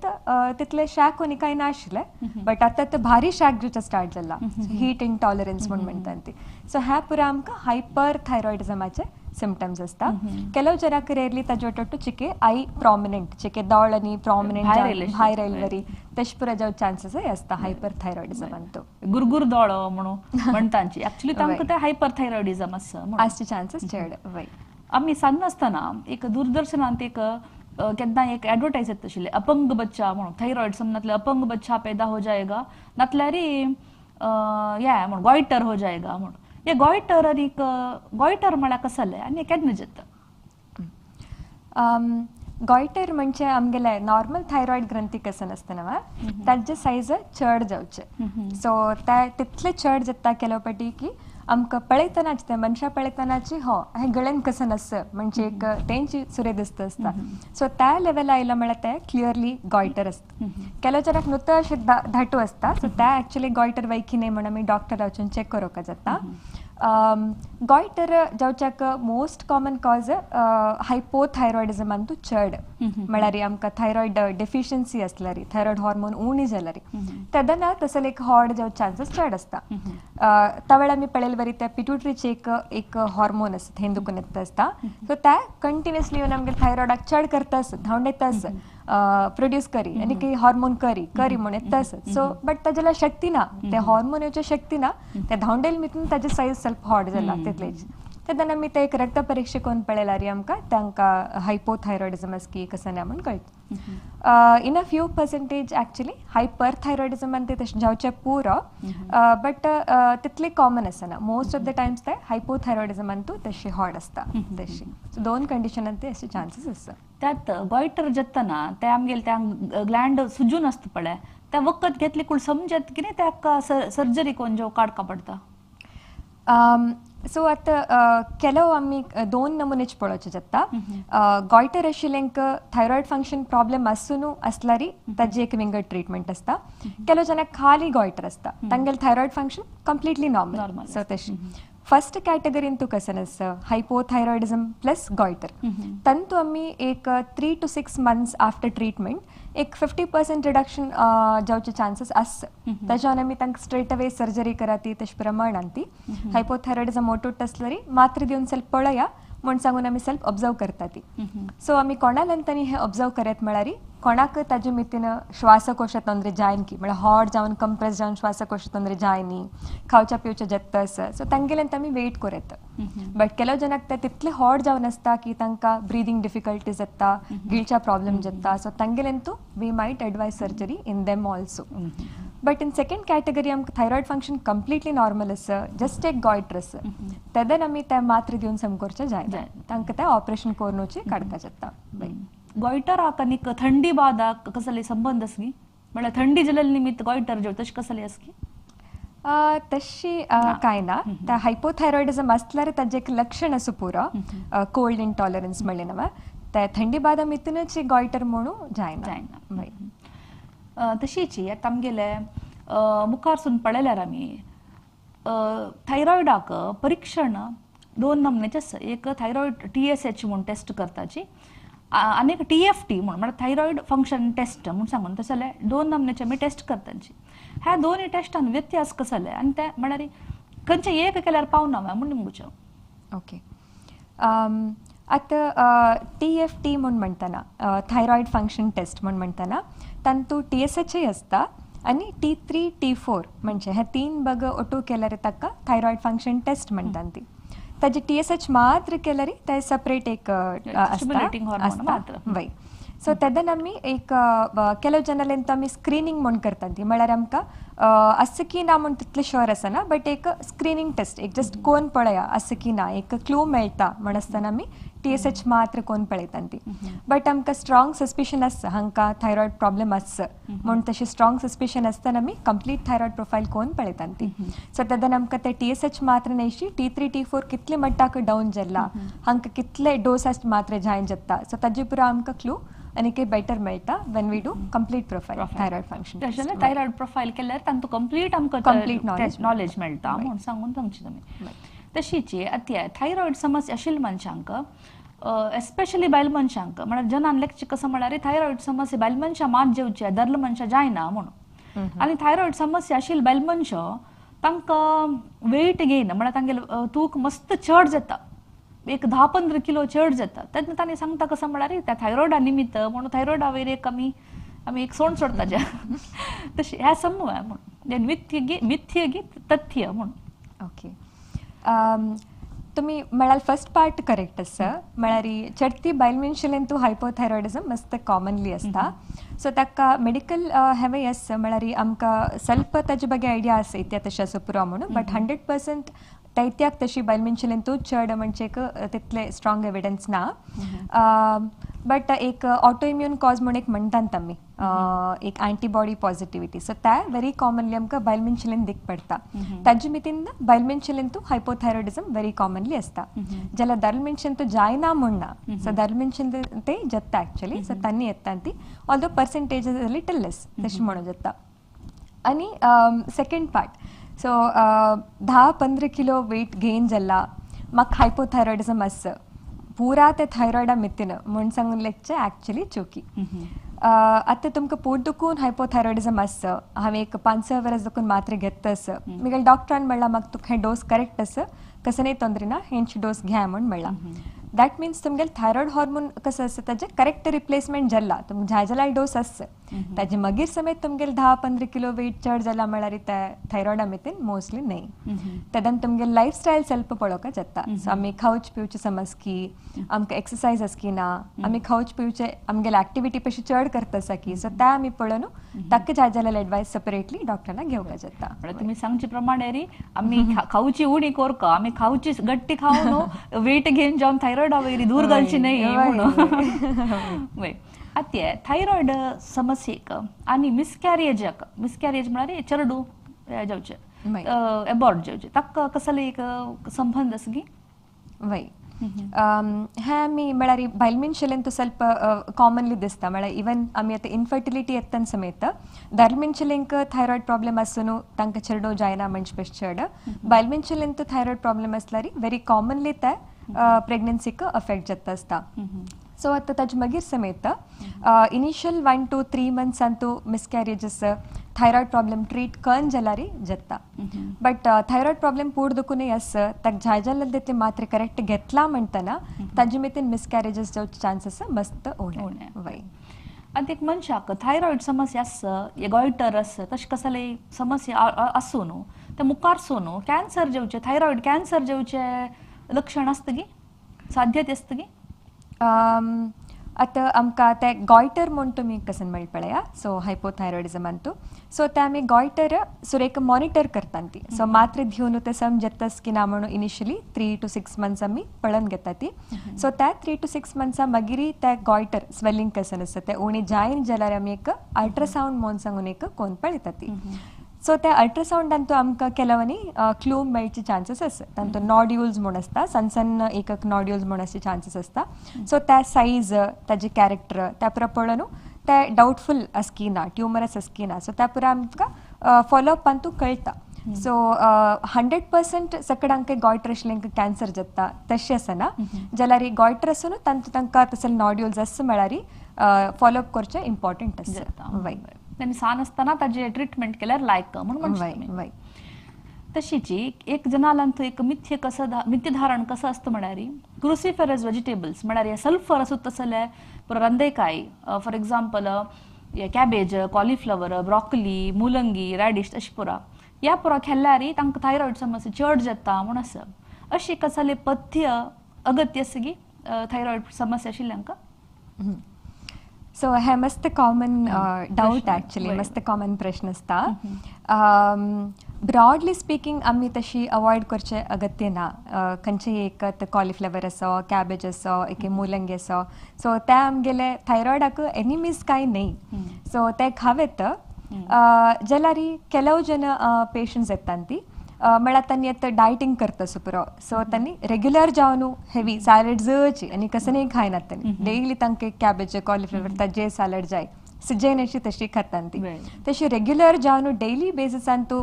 तितले शाक आनी कांय नाशिल्लें, बट आतां आतां भारी शाक जावचें स्टार्ट जाला, हीट इंटॉलरन्स म्हूण म्हणटात ती. सो ह्या पुरा आमकां हायपर थायरॉयडिजमाचे सिमटम्स आसता. ಕೆಲವು ಜನಕ್ಕೆ ರೇರ್ಲಿ ताजे ಒಟ್ಟೊಟ್ಟು ಚಿಕೆ I prominent, ಚಿಕೆ दोळ आनी प्रॉमिनंट भायर आयिल्ले तशें पुरा जावचे चान्सीस आसता हायपर थायरॉयडिजम. अंतू गुरगुर दोळो म्हणून म्हणटांची एक्चुअली तांकां ते हायपर थायरॉयडिजम आसा आसचे चान्सीस चड. वय. आमी सान्न आसतना एक दूरदर्शनांत एक केन्ना एक एडवर्टायज येता आशिल्लें, अपंग बच्चा म्हणून, थायरॉयड समजातले अपंग बच्चा पैदा हो जाएगा, नातल्यार या म्हण गॉयटर हो जाएगा म्हण. हे गॉयटर आनी गॉयटर म्हळ्यार कसलें आनी केन्ना जाता? गॉयटर म्हणजे आमगेले नॉर्मल थायरॉयड ग्रंथी कसन आसता न्हू ताजे सायज चड जावचे, सो ते तितले चड जाता केलो पटी की आमकां पळयतनाच ते मनशां पळयतनाची हो हें गळ्यान कसन आसा म्हणजे एक तेंची सुरे दिसता आसता. सो त्या लेवल आयला म्हळ्यार ते क्लियरली गॉयटर आसता. ಕೆಲವು ಜನಕ್ಕೆ नुत अशें धाटू आसता, सो ते एक्चुअली गॉयटर वैखी न्ही म्हण आमी डॉक्टर वचून चॅक करोवंक जाता. Goitre जावच्याक most common cause हायपोथायरॉयडिजम Antu चड म्हळ्यार आमकां थायरॉयड डेफिशियन्सी आसल्यार थायरॉयड हार्मोन उणी जाल्यार तेदना तसले एक हॉड जावचे चान्सीस चड आसता. त्या वेळार आमी पळयले वरी त्या पिट्युटरीचे एक एक हार्मोन आसता थंय दुखून येता आसता सो त्या कंटिन्युअसली येवन आमगे थायरॉयडाक चड करता आसता धांवडेता आसता प्रोड्यूस करी आनी काही हार्मोन करी करी म्हूण येता आसत सो बट ताजेला शक्ती ना ते हार्मोन येवचे शक्ती ना ते धांवडेल मितून ताजे सायज ಸ್ವಲ್ಪ हॉट जाला तितलेच. तेन्ना आमी ते एक रक्त परीक्षा करून पळयल्यार आमकां तांकां हायपोथायरॉयडिजम आसा की कसं ना म्हूण कळटा. In a few percentage actually hyperthyroidism आनी ते तशें जावचें पुरो बट तितले कॉमन आसना मोस्ट ऑफ the times ते हायपोथायरॉयडिजमान तूं तशी हॉट आसता तशी. सो दोन कंडिशनान ते अशे चान्सीस आसता. त्यात गॉयटर जातना ते आमगेले त्या ग्लँड सुजून आसता पळय त्या वखद घेतले कोण समजत की ताका सर्जरी कोण जेव काडका पडटा. सो आतां ಕೆಲವು आमी दोन नमुनेच पळोवचे जाता. गॉयटर आशिल्ल्यांक थायरॉयड फंक्शन प्रॉब्लेम आसून आसल्यार ताजी एक विंगड ट्रिटमेंट आसता. ಕೆಲವು ಜನ ಖಾಲಿ गॉयटर आसता तांगेले thyroid function completely normal. So तशी फर्स्ट कॅटेगरीन तूं कसन आसा हायपोथायरॉयडिजम प्लस गॉयटर तंतू आमी एक 3 to 6 months after treatment एक 50% रिडक्शन जावचे चान्सीस आसता. ताज्यान आमी तांकां स्ट्रेट अवे सर्जरी कराती तशें प्रमाण ती हायपोथायरॉयडिजम ओटूट आसल्यार मात्र दिवन सेल्फ पळया म्हूण सांगून आमी सेल्फ ऑब्जर्व करता ती. सो आमी कोणाल्यान हें ऑब्जर्व करत म्हळ्यार कोणाक ताजे मितीन श्वासकोश ತೊಂದರೆ जायन की म्हळ्यार हॉट जावन कंप्रेस जावन श्वासकोश ತೊಂದರೆ जायनी खावच्या पिवच्या जत्ता आसा सो तांगेल्यान आमी वेट करत. बट ಕೆಲವು ಜನಕ್ಕೆ तितले हॉट जावन आसता की तांकां ब्रिदींग डिफिकल्टी जाता गिळच्या प्रॉब्लेम जाता so तांगेल्यान we might advise surgery in them also. But in second category आमकां थायरॉयड फंक्शन कंप्लिटली नॉर्मल आसा जस्ट एक गॉयटर आसा तेदन आमी ते मात्र दिवन समकोरचें जायना तांकां तें ऑपरेशन करूनचे काडपा जाता. गॉयटराक आनी थंडी बादाक कसले संबंध आसा की म्हळ्यार थंडी जाल्ले निमित्त गॉयटर जेव तशें कसले आसा की? तशी काय ना. त्या हायपोथायरॉयडिजम आसल्यार ताजें एक लक्षण आसा पुरो कोल्ड इंटॉलरन्स म्हणलें ना त्या थंडी बादा मितूनच गॉयटर म्हणून जायना. तशीच आतां आमगेले मुखारसून पळयल्यार आमी थायरॉयडाक परिक्षण दोन नमुन्याचे आसा. एक थायरॉयड TSH म्हूण टेस्ट करताची आनी एक TFT म्हूण म्हळ्यार थायरॉयड फंक्शन टेस्ट म्हूण सांगून तशें जाल्यार दोन नमुन्याचे आमी टेस्ट करताची. ह्या दोनूय टेस्टान व्यत्यास कसो जाले आनी ते म्हळ्यार खंयचे एक केल्यार पावना म्हूण निमगुचें. ओके आतां TFT म्हूण म्हणटना थायरॉयड फंक्शन टेस्ट म्हूण म्हणटना तांतू TSHय आसता आनी T3 T4 म्हणजे हे तीन बग ओटू केल्यार ताका थायरॉयड फंक्शन टेस्ट म्हणटात ती. ताजे TSH मात्र केल्यार ते सेपरेट एक आसता वय. सो तेदन आमी एक ಕೆಲವು ಜನलेंत आमी स्क्रिनींग म्हूण करतात ती म्हळ्यार आमकां आसा की ना म्हूण तितलें शुअर आसना बट एक स्क्रिनींग टेस्ट एक जस्ट कोन पळया आसा की ना एक क्लू मेळटा म्हण आसतना आमी TSH मात्र कोन पळयतात ती. बट आमकां स्ट्रॉंग सस्पिशन आसता हांकां थायरॉयड प्रॉब्लेम आसता म्हूण तशें स्ट्रॉंग सस्पिशन आसतना आमी कंप्लीट थायरॉयड प्रोफायल कोन पळयतात ती. सो तेदन आमकां ते TSH मात्र न्हयशी T3 T4 कितले मट्टाक डावन जाल्ला हांकां कितले डोस मात्र जायन जाता सो ताजे पुरो आमकां क्लू आनी काही बेटर मेळटा when we do complete profile thyroid function. तशें थायरॉयड प्रोफायल केल्यार तांकां कंप्लीट आमकां कंप्लीट नॉलेज मेळटा म्हूण सांगून सांगची तुमी. तशीच आतां थायरॉयड समस्या आशिल्ल्या मनशांक एस्पेशली बायल मनशांक म्हळ्यार जनान लेखचे कसं म्हळ्यार थायरॉयड समस्या बायल मनशां मात जेवची दरल मनशां जायना म्हणून आनी थायरॉयड समस्या आशिल्ल्या बायल मनशां तांकां वेट गेन म्हळ्यार तांगेले तूक मस्त चड जाता एक 10-15 किलो चड जाता तेन्ना तांणी सांगता कसं म्हळ्यार त्या थायरॉयडा निमित्त म्हणून थायरॉयडा वयर एक आमी आमी एक सोंड सोडटा तशें ह्या समूह म्हणून मिथ्य मिथ्य गी तथ्य म्हणून. ओके तुम्ही म्हळ्यार फर्स्ट पार्ट करेक्ट आसा म्हळ्यार चडती बायल मनशेलेन तूं हायपोथायरॉयडिजम मस्त कॉमनली आसता सो ताका मेडिकल हेवय आसा म्हळ्यार आमकां स्वल्प ताजे ಬಗ್ಗೆ आयडिया आसा इत्या तशें आसा पुरो म्हणून बट 100% तैत्याक तशी बायल मनशेलेन तूं चड म्हणजे एक तितले स्ट्रॉंग एविडन्स ना. बट एक ऑटो इम्यून कॉज म्हूण एक म्हणटात आमी एक अँटीबॉडी पॉझिटिव्हिटी सो त्या व्हेरी कॉमनली आमकां बायल मनशेलेन दिक पडटा ताजे मितीन बायल मनशेलेन तूं हायपोथायरॉयडिजम व्हेरी कॉमनली आसता जाल्यार दादले मनशेन तूं जायना म्हूण ना सो दादले मनशेन ते जाता एक्चुअली सो तांणी येता ती although percentage is little less तशें म्हणूं जाता. आनी second part so 10-15 kilo weight gain जाला म्हाका हायपोथायरॉयडिजम आसा पुरा ते थायरॉयडा मितीन म्हूण सांगून लेगचे ॲक्च्युली चुकी. आतां तुमकां पोट दुखून हायपोथायरॉयडिजम आसा, हांवें एक 5-6 वर्स दुखून मात्रे घेता आसा, मागीर डॉक्टरान म्हणलां म्हाका तुका हें डोस करेक्ट आसा कसं नाही तोंदरे ना हेंची डोस घ्या म्हूण म्हणलां. That means तुमगेले थायरॉयड हॉर्मोन कसं आसा ताजें करेक्ट रिप्लेसमेंट जाला, तुमकां जाय जाल्यार डोस आसा ताजे मागीर समेत तुमगेले 10-15 किलो वेट चड जाला म्हळ्यार ते थायरॉयडा मितीन मोस्टली न्हय. तेदन तुमगेले लायफस्टायल ಸ್ವಲ್ಪ पळोवंक जाता. सो आमी खावच पिवचे समज की आमकां एक्सरसायज आसा की ना, आमी खावच पिवचे आमगेले एक्टिविटी पेक्षा चड करता आसा की, सो ते आमी पळोवन ताका जाय जाल्यार एडवायस सेपरेटली डॉक्टराक घेवपाक जाता. तुमी सांगचे प्रमाणे री आमी खावची उणी कोरका, आमी खावची गट्टी खावन वेट घेवन जावन थायरॉयड वगैरे दूर घालची नाही म्हणून. आतां थायरॉयड समस्येक आनी मिसकॅरेजाक, मिसकॅरेज म्हळ्यार चेडूं जावचें एबॉर्ट जावचें ताका कसले एक संबंध आसा की? वय हें आमी म्हळ्यार बायल मनशेलेन तो ಸ್ವಲ್ಪ कॉमनली दिसता. म्हळ्यार इवन आमी आतां इनफर्टिलिटी येतना समेत दादले मनशेलेंक थायरॉयड प्रॉब्लेम आसून तांकां चेडूं जायना म्हणचे पेक्षा चड बायल मनशेलेन तो थायरॉयड प्रॉब्लेम आसल्यार व्हेरी कॉमनली ते प्रेग्नन्सीक अफेक्ट जाता आसता. सो आतां ताजे मागीर समेत इनिशियल 1 to 3 मंथ्सांतू मिसकॅरेजीस थायरॉयड प्रॉब्लेम treat करून जाल्यार जाता. बट थायरॉयड प्रॉब्लेम पोट दुखूनय आसा ताका जाय जाल्यार तितले मात्रे करेक्ट घेतला म्हणटना ताजे मेतेन मिसकॅरेजीस जावचे चान्सीस मस्त उणे. वय आनी एक मनशाक थायरॉयड समस्या आसा, गॉयटर आसा, तशें कसले समस्या आसूं न्हू ते मुखार सो न्हू कॅन्सर जावचें, थायरॉयड कॅन्सर जावचें लक्षण आसता की साध्यते आसता की? आतां आमकां ते गॉयटर म्हूण तुमी कसन मेळ पळया, सो हायपोथायरॉयडिजमांतू सो ते आमी गॉयटर सुरेक मॉनिटर करतात ती. सो मात्रे घेवन ते समजतास की ना म्हणून इनिशियली 3 to 6 months आमी पळोवन घेता ती. सो त्या 3 to 6 मंथ्सां मागीर ते गॉयटर स्वेलिंग कसन आसता ते उणें जायन जाल्यार आमी एक अल्ट्रासावंड म्हूण सांगून एक कोन पळयता ती. सो त्या अल्ट्रासावंडान तो आमकां केल्यावानी क्लू मेळचे चान्सीस आसा. तांतून नॉड्युल्स म्हूण आसता, सण सण एक एक नॉड्युल्स म्हूण आसचे चान्सीस आसता. सो त्या सायज ताजे कॅरेक्टर त्या पुरा पळोवन ते डावटफूल आसा की ना, ट्युमरस आसा की ना, सो त्या पुरा आमकां फॉलोअपान तूं कळटा. सो 100% सकडांक गॉयटर आशिल्ल्यांक कॅन्सर जाता तशें आसना, जाल्यार गॉयटर आसून तांतूं तांकां तसले नॉड्युल्स आसा म्हळ्यार फॉलोअप करचें इम्पॉर्टंट आसा. वय आनी सान आसतना ताजें ट्रिटमेंट केल्यार लायक म्हणून म्हणटा. तशीच एक जनालांत एक मिथ्य कसं मिथ्यधारण कसं असतं म्हळ्यार क्रुसिफेरस व्हेजिटेबल्स म्हळ्यार सल्फर आसूं तसले रंदेकाय, for example cabbage, cauliflower, broccoli, मुलंगी, रॅडिश अशी पुरा ह्या पुरा खेळल्यार तांकां थायरॉयड समस्या चड जाता म्हूण आसा. अशी कसले पथ्य अगत्य आसा की थायरॉयड समस्या आशिल्ल्यांक? सो हे मस्त कॉमन डावट ॲक्च्युली, मस्त कॉमन प्रश्न आसता. ब्रॉडली स्पीकिंग आमी तशी अवॉयड करचें अगत्य ना. खंयचेय एक कॉलिफ्लवर आसो, कॅबेज आसो, एक मुलंगी आसो, सो ते आमगेले थायरॉयडाक एनिमीज कांय न्हय, सो ते खावेत जाल्यार ಕೆಲವು ಜನ पेशंट्स येतात ती म्हळ्यार तांणी आतां डायटींग करता सुपुरो, सो तांणी रेग्युलर जावन हेवी सॅलड्सची आनी कसं नाही खायनात तांणी, डेली तांकां कॅबेज कॉलिफ्लवर ताजे सॅलड जाय सिजन अशी तशी खातात ती. तशी रेग्युलर जावन डेली बेसिसान तूं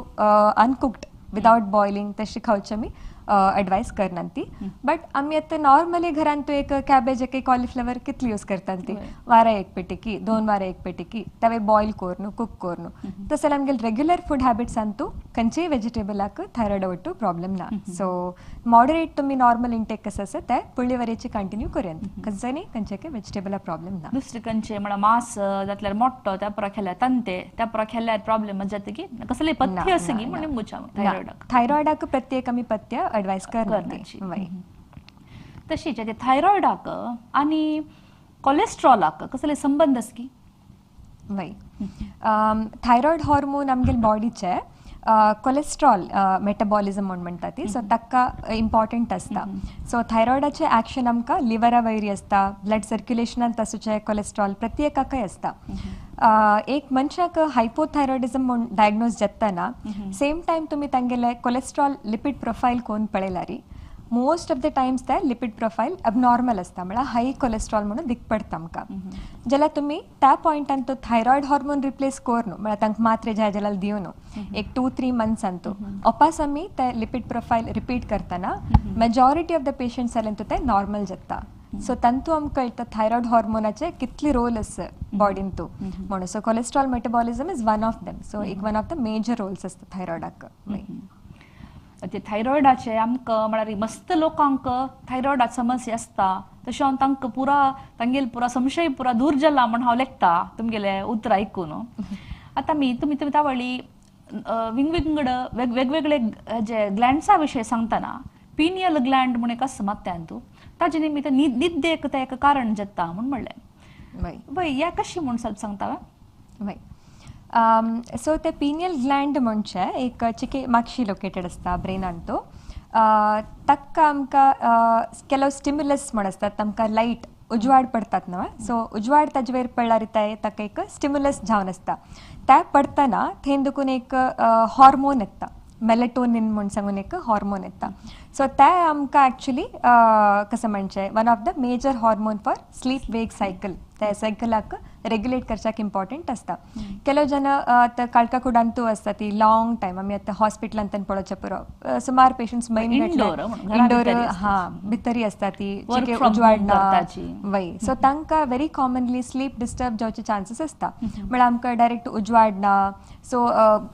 अनकुक्ड विदावट बॉयलिंग तशी खावचे आमी एडवायस करनात ती. बट आमी आतां नॉर्मली घरान तूं एक कॅबेज एक कॉलिफ्लवर कितली यूज करतात ती, वारा एक पेटिकी, 2 वारा एक पेटिकी, तवे बॉयल करून कुक करून. तसं आमगेले रेग्युलर फूड हॅबिट्सान तूं खंयचेय वेजिटेबलाक थायरॉयड वट्टू प्रॉब्लेम ना. सो मॉडरेट तुमी नॉर्मल इंटेक कसं आसा ते पुडले वरेचे कंटिन्यू करूया, खंयचे न्ही खंयचे वेजिटेबला प्रॉब्लेम ना. दुसरे खंयचे म्हळ्यार मांस जातल्यार मोठो त्या पुरा खेळ्यार तंते त्या पुरा खेळ्यार प्रॉब्लेम जाता की कसले पथ्य आसा की म्हणून थायरॉयडाक? थायरॉयडाक प्रत्येक आमी पथ्य एडवायस करनात. तशीच ते थायरॉयडाक आनी कोलेस्ट्रॉलाक कसले संबंध आसा की? वय थायरॉयड हॉर्मोन आमगेले बॉडीचे कोलेस्ट्रॉल मेटाबॉलिझम म्हूण म्हणटा ती, सो ताका इम्पॉर्टंट आसता. सो थायरॉयडाचें एक्शन आमकां लिवरा वयरी आसता, ब्लड सर्क्युलेशनांत आसूचें कोलेस्ट्रॉल प्रत्येकाकय आसता. एक मनशाक हायपोथायरॉयडिझम म्हूण डायग्नोज जातना सेम टायम तुमी तांगेले कोलेस्ट्रॉल लिपीड प्रोफायल कोण पळयल्यार मोस्ट ऑफ the Times ते लिपीड प्रोफायल अबनॉर्मल आसता, म्हळ्यार हाय कोलेस्ट्रॉल म्हणून दिक पडटा आमकां. जाल्यार तुमी त्या पॉयंटान तो थायरॉयड हॉर्मोन रिप्लेस कर न्हू, म्हळ्यार तांकां मात्रे जाय जाल्यार दिव न्हू एक 2-3 मंथ्सान तो अपास आमी ते लिपीड प्रोफायल रिपीट करतना मेजॉरिटी ऑफ the patients जाल्यार ते नॉर्मल जाता. सो तांतू आमकां कळटा थायरॉयड हॉर्मोनाचे कितली रोल आसा बॉडीन तो म्हणून. So cholesterol metabolism is one of them. So एक one of the major roles आसता थायरॉयडाक. ते थायरॉयडाचे आमकां म्हळ्यार मस्त लोकांक थायरॉयडाची समस्या आसता, तशें हांव तांकां पुरा तांगेले पुरा संशय पुरा दूर जाला म्हण हांव लेखता तुमगेले उतरां आयकून. आतां मी तुमी तुमी तावळी विंगविंगड वेगवेगळे जे ग्लँड्सा विशय सांगतना पिनियल ग्लँड म्हूण एक आसा मात्यांतू, ताजे निमित्त निद्देक तें एक कारण जाता म्हूण म्हणलें. वय ह्या कशी म्हूण ಸ್ವಲ್ಪ सांगता? वय, सो ते पिनियल ग्लँड म्हणजे एक चिके मागशी लोकेटेड आसता ब्रेनान तो. ताका आमकां ಕೆಲವು स्टिम्युलस म्हण आसतात, आमकां लायट उजवाड पडतात न्हू, सो उजवाड ताजे वयर पडल्यार ते ताका एक स्टिम्युलस जावन आसता. त्या पडटना थंय देखून एक हॉर्मोन येता, मेलेटोनिन म्हूण सांगून एक हॉर्मोन येता. सो ते आमकां एक्चुली कसं म्हणचें one of the major hormone for sleep wake cycle, त्या सायकलाक रेग्युलेट करच्याक इम्पॉर्टंट आसता. ಕೆಲವು ಜನ आतां काळका कुडांतू आसता ती लॉंग टायम आमी आतां हॉस्पिटलांत पळोवचें पुरो सुमार पेशंट्स मैन इंडोर हा भितरी आसता ती उजवाड ना वय. सो तांकां व्हेरी कॉमनली स्लीप डिस्टर्ब जावचे चान्सीस आसता, म्हळ्यार आमकां डायरेक्ट उजवाड ना. सो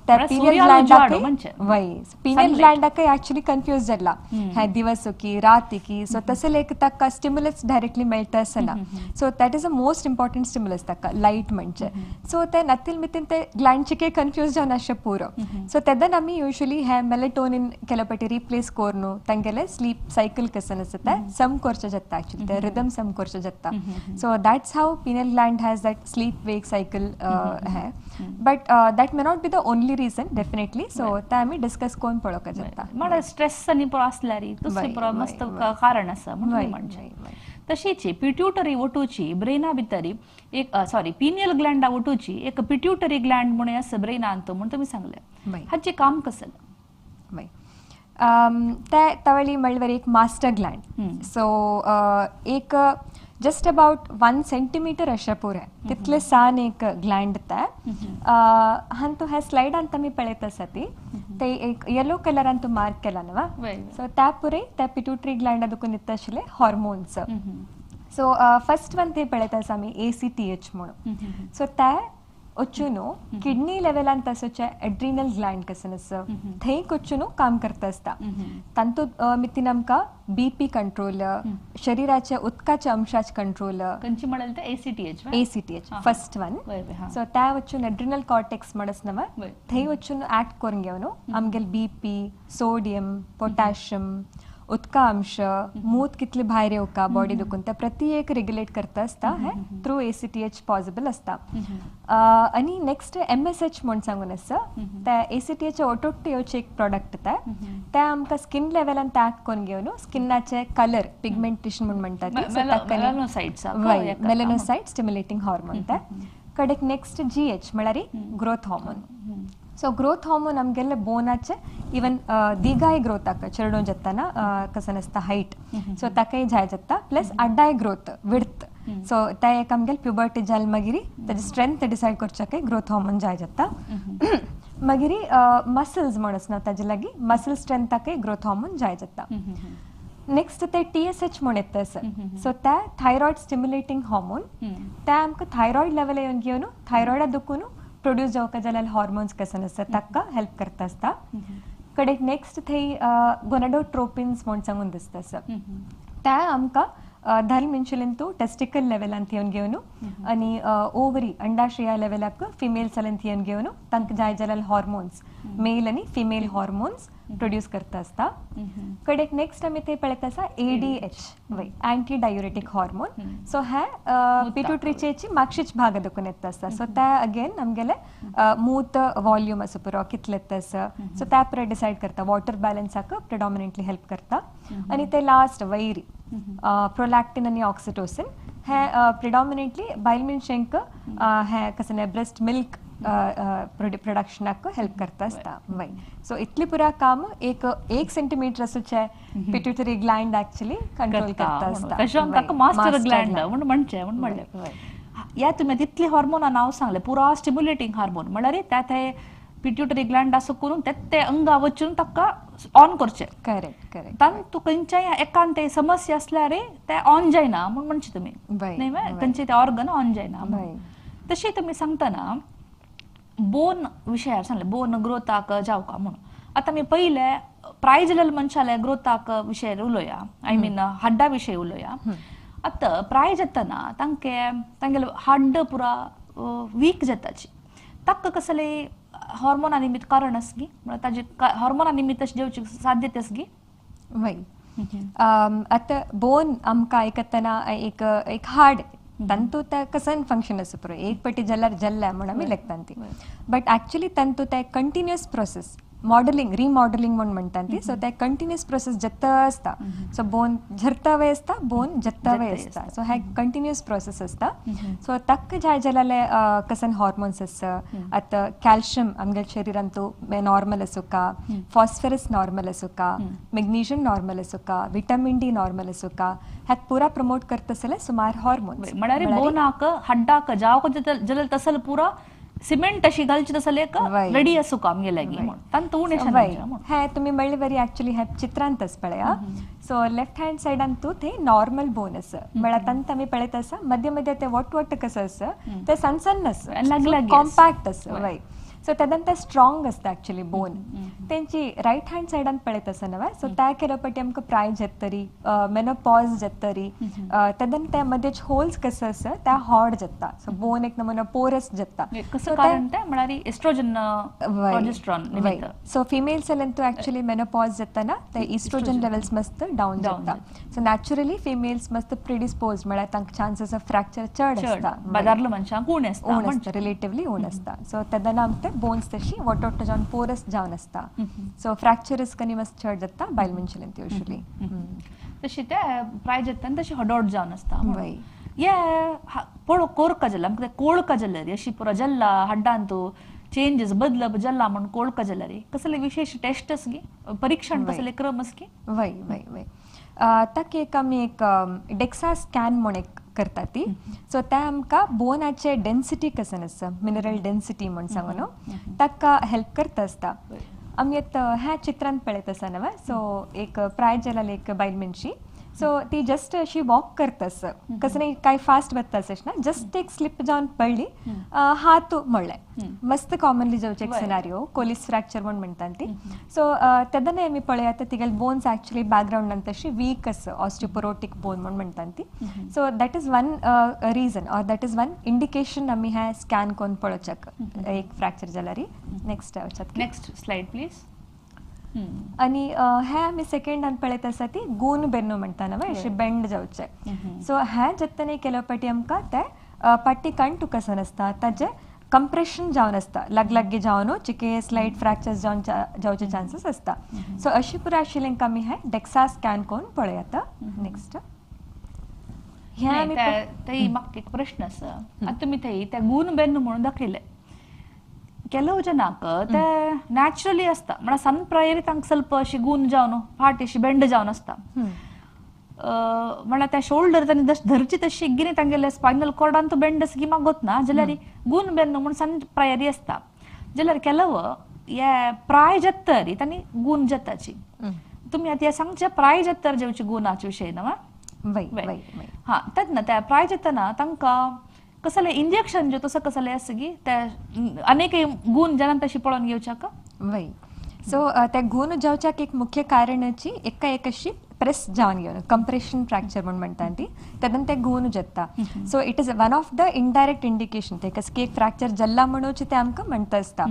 त्या पिनियल ग्लँडाकय वय पिनियल ग्लँडाकय एक्चुली कन्फ्यूज जाला हें दिवस की रात की. सो तसले एक ताका स्टिम्युलस डायरेक्टली मेळटा आसना. So that is a most important stimulus ताका लायट म्हणजे. सो ते नथिल मितीन ते ग्लँडचे कन्फ्यूज जावन आसचें पुरो. सो तेन्ना आमी युजली हे मेलेटोनिन केल्या पाटी रिप्लेस करून तांगेले स्लीप सायकल कसन आसा तें सम करचें जाता, एक्चुली ते रिदम सम करचें जाता. So that's how pineal gland has that sleep wake cycle hey, but that may not be the only reason definitely. So ते आमी डिस्कस करून पळोवपाक जाता. म्हळ्यार स्ट्रेस आनी पुरो आसल्यार दुसरें पुरो मस्त कारण आसा म्हणून म्हणजे. तशीच पिट्युटरी वटूची ब्रेना भितरी एक सॉरी पिनियल ग्लँडा वटूची एक पिट्युटरी ग्लँड म्हणून आसा ब्रेनांत म्हूण तुमी सांगलें, हाचें काम कसलें? वय, ते तवळी म्हणल्यार एक मास्टर ग्लँड. सो एक जस्ट अबाउट 1 सेंटीमीटर अशें पुरें तितलें सान एक ग्लँड तें. हांतू हे स्लायडांत आमी पळयत आसा ती ते एक येलो कलरान तूं मार्क केला न्हू, सो त्या पुरें त्या पिट्युटरी ग्लँडा दुखून येता आशिल्ले हॉर्मोन्स. सो फर्स्ट वन ते पळयता आसा आमी ACTH म्हणून. सो ते वचून किडनी लेवलान आसचे एड्रिनल ग्लँड कसन आसा थंय वचून काम करता आसता. तांतूत मितीन आमकां बीपी कंट्रोल, शरीराच्या उदकाच्या अंशाचे कंट्रोल. खंयची म्हणल्यार ते ACTH? ACTH first one. So त्या वचून एड्रिनल कॉर्टेक्स म्हणस न्हू थंय वचून ऍक्ट करून घेवन आमगेले बीपी, सोडियम, पोटॅशियम, उदका अंश, मूत कितले भायर येवका बॉडी दुखून ते प्रति एक रेग्युलेट करता आसता हे थ्रू ACTH possible आसता. आनी नेक्स्ट MSH म्हूण सांगून आसा, त्या ACTH ओटोट्ट येवचे एक प्रोडक्ट ते ते आमकां स्किन लेवलान ते ऍक्ट करून घेवन स्किनाचे कलर पिगमेंटेशन म्हूण म्हणटा ती मेलेनोसायट स्टिम्युलेटींग हॉर्मोन ते. कडेक नेक्स्ट GH म्हळ्यार growth hormone. So growth hormone आमगेले बोनाचे इवन दिगाय ग्रोथाक चेडूं जाताना कसन आसता हायट, सो ताकाय जाय जाता, प्लस आड्डाय ग्रोथ विड्थ. सो ते एक आमगेले प्युबर्टी जाल मागीर ताजी स्ट्रेंथ डिसायड करच्याकय ग्रोथ हॉर्मोन जाय जाता. मागीर मसल्स म्हण आसना ताजे लागीं मसल स्ट्रेंथाकय ग्रोथ हॉर्मोन जाय जाता. नेक्स्ट ते TSH म्हूण येता सर. सो त्या थायरॉयड स्टिम्युलेटींग हॉर्मोन ते आमकां थायरॉयड लेवल येवन घेवन थायरॉयडा दुखून प्रोड्यूस जावका जाल्यार हॉर्मोन्स कसन आसता ताका हेल्प करता आसता. कडेक नेक्स्ट थंय गोनाडोट्रोपिन्स म्हूण सांगून दिसता सर. त्या आमकां धल मनशेलेन तूं टेस्टिकल लेवलान येवन घेवन आनी ओवरी अंडाशया लेवलाक फिमेल जाल्यान येवन घेवन तांकां जाय जाल्यार हॉर्मोन्स मेल आनी फिमेल हॉर्मोन्स प्रोड्यूस करता आसता. कडेक नेक्स्ट आमी ते पळयता आसा ADH वय अँटी डायुरेटीक हॉर्मोन. सो हे पिट्युटरीची मागशीच भाग दुखून येता आसता. सो त्या अगेन आमगेले मूत वॉल्यूम आसा पुरो कितले येता आसा सो त्या पुरो डिसायड करता, वॉटर बॅलन्साक प्रिडॉमिनंटली हेल्प करता. आनी ते लास्ट वैरी प्रोलॅक्टिन आनी ऑक्सिटोसिन हे प्रिडॉमिनंटली बायल मनशेंक हे कसं ब्रेस्ट मिल्क प्रोडक्शनाक हेल्प करता आसता वय. सो इतली पुरा काम एक एक सेंटीमीटर आसूचे पिट्युटरी ग्लँड एक्चुअली कंट्रोल करता आसता. तशें ताका मास्टर ग्लँड म्हूण म्हणचें म्हूण म्हणलें. या तुमी तितली हार्मोनां नांव सांगलें पुरा स्टिम्युलेटींग हार्मोन म्हणल्यार त्या ते पिट्युटरी ग्लँड आसो करून ते अंगा वचून ताका ऑन करचें. Correct correct. तांतू खंयच्याय एकान ते समस्या आसल्यार ते ऑन जायना म्हूण म्हणचे तुमी न्ही, खंयचे ते ऑर्गन ऑन जायना. तशें तुमी सांगतना बोन विशयार सांगलें बोन ग्रोथाक जावका म्हणून. आतां आमी पयले प्राय जाल्ले मनशाले ग्रोथाक विशयार उलोवया, I mean हाड्डा विशय उलोवया. आतां प्राय जातना तांके तांगेले हाड्ड पुरा वीक जाताची, ताका कसले हार्मोना निमित्त कारण आसगी, म्हळ्यार ताजे हार्मोना निमित्त अशें जेवची साध्यता आसगी? वय, आतां बोन आमकां आयकतना एक एक हाड तंतू ते कसन फंक्शन आसा पळय एक पटी जल्ल्यार जल्ल्या म्हूण आमी लेखता ती, बट एक्चुअली तंतू ते कंटिन्युअस प्रोसेस मॉडलिंग रिमॉडलिंग म्हूण म्हणटा ती. सो ते कंटिन्युअस प्रोसेस जत्ता आसता. सो बोन झरता वय आसता, बोन जत्ता वय आसता. सो हे कंटिन्युअस प्रोसेस आसता. सो ताका जाय जाल्यार कसन हार्मोन्स आसा, आतां कॅल्शियम आमगे शरिरान तूं नॉर्मल आसूका, फॉस्फरस नॉर्मल आसूका, मॅग्नेशियम नॉर्मल आसूका, विटामीन डी नॉर्मल आसूका, ह्याक पुरा प्रमोट करता जाल्यार सुमार हार्मोन्स. म्हळ्यार बोनाक हाड्डाक जावक जाल्यार तसल पुरा सिमेंट अशी घालची तसले एक रेडी आसूका आमगे लागीं म्हूण तांतू उणें हें तुमी म्हणले वरी एक्चुअली हें चित्रांतच पळया. सो लेफ्ट हँड सायडान तूं थंय नॉर्मल बोन आसा, म्हळ्यार तांत आमी पळयत आसा मदीं मदीं ते वट वट कसो आसा ते सन्न सन्न आसा, कॉम्पॅक्ट आसा वय. सो तेन्ना ते स्ट्रॉंग आसता एक्चुअली बोन. तेंची रायट हँड सायडान पळयत आसा न्हय, सो त्या केल्या पटी आमकां प्राय जातरी, मेनोपॉज जातरी, तेन्ना त्या मदेच होल्स कसो आसा त्या हॉड जाता. सो बोन एक नमुना पोरस जाता. कसो कारण तें म्हळ्यार एस्ट्रोजन प्रोजेस्ट्रॉन. सो फिमेल्स जाल्यार तूं एक्चुअली मेनोपॉज जातना ते इस्ट्रोजन लेवल्स मस्त डावन जाता. सो नॅचरली फिमेल्स मस्त प्रिडिस्पोज, म्हळ्यार तांकां चान्सीस ऑफ फ्रॅक्चर चड आसता, बाजारलो मनशांक उणें आसता, रिलेटिवली उणें आसता. सो तेन्ना आमकां बोन्स तशी वटवट जावन पोरस जावन आसता. सो फ्रॅक्चरस कनी मस्त चड जाता बायल मनशेलें युजुअली. तशी ते प्राय जाता आनी तशी हडोड जावन आसता. ये पळो कोरका जाल्ला आमकां ते कोळका जाल्यार अशी पुरो जल्ला हाड्डान तूं चेंजीस बदलप जल्ला म्हूण कोळका जाल्यार कसले विशेश टेस्ट आसगी, परिक्षण कसले क्रम आसगी? वय वय वय, ताका एक आमी एक डेक्सा स्कॅन म्हूण एक करता ती. सो ते आमकां बोनाचे डेन्सिटी कसन आसा, मिनरल डेन्सिटी म्हूण सांगू न्हू, ताका हेल्प करता आसता. आमी आतां ह्या चित्रांत पळयत आसा न्हय, सो एक प्राय जाल्यार एक बायल मनशी, सो ती जस्ट अशी वॉक करता आसा, कसं नाही काय फास्ट वता अशें ना, जस्ट एक स्लिप जावन पडली, हात म्हणलें मस्त कॉमनली जावचें एक सिनारियो, कोलिस फ्रॅक्चर म्हूण म्हणटा ती. सो तेन्ना आमी पळयात तिगेले बोन्स एक्चुअली बॅकग्रावंडान तशी वीक आसा, ऑस्टिपोरोटीक बोन म्हूण म्हणटा ती. So that is one reason or that is one indication आमी हें स्कॅन करून पळोवच्याक एक फ्रॅक्चर जाल्यार. नेक्स्ट वचात, नेक्स्ट स्लायड प्लीज. आनी हें आमी सेकेंडान पळयत आसा ती गून बेन्नो म्हणटा न्हय, अशें बेंड जावचें. सो हें जेन्ना केल्या पाटी आमकां ते पाटी काणटू कसन आसता, ताजें कंप्रेशन जावन आसता, लागलागी जावन चिके स्लायट फ्रॅक्चर्स जावन जावचे चान्सीस आसता. सो अशी पुरा आशिल्लें आमी हें डेक्सा स्कॅन करून पळयात. नेक्स्ट हें आमी थंय म्हाका एक प्रश्न आसा. आतां तुमी थंय त्या गून बेन्नो म्हणून दाखयलें, ಕೆಲವು ಜನಕ್ಕೆ ते नॅचरली आसता, म्हळ्यार सन प्रायरी तांकां ಸ್ವಲ್ಪ अशी गून जावन फाट अशी बेंड जावन आसता, म्हळ्यार त्या शोल्डर तांणी धरची तशी गिनी तांगेले स्पायनल कॉर्डान तो बेंड आसा की म्हाका गोतना, जाल्यार गून बेन्नो म्हूण सन प्रायरी आसता. जाल्यार ಕೆಲವು हे प्राय जातरी तांणी गून जाताची. तुमी आतां हें सांगचें प्राय जातर जेवची गुणाचे विशय न्हय? हां, तेन्ना त्या प्राय जातना तांकां कसले इंजेक्शन जो तसं कसले आसा की त्या अनेक गुण जाणां तशी पळोवन घेवच्याक? वय, सो त्या गुण जावच्याक एक मुख्य कारणाची एका एक अशी प्रेस जावन घेवन कंप्रेशन फ्रॅक्चर म्हूण म्हणटा ती, तेन्ना ते गुण जाता. So it is one of the indirect indication. ते कसं की एक फ्रॅक्चर जल्ला म्हणून ते आमकां म्हणटा आसता.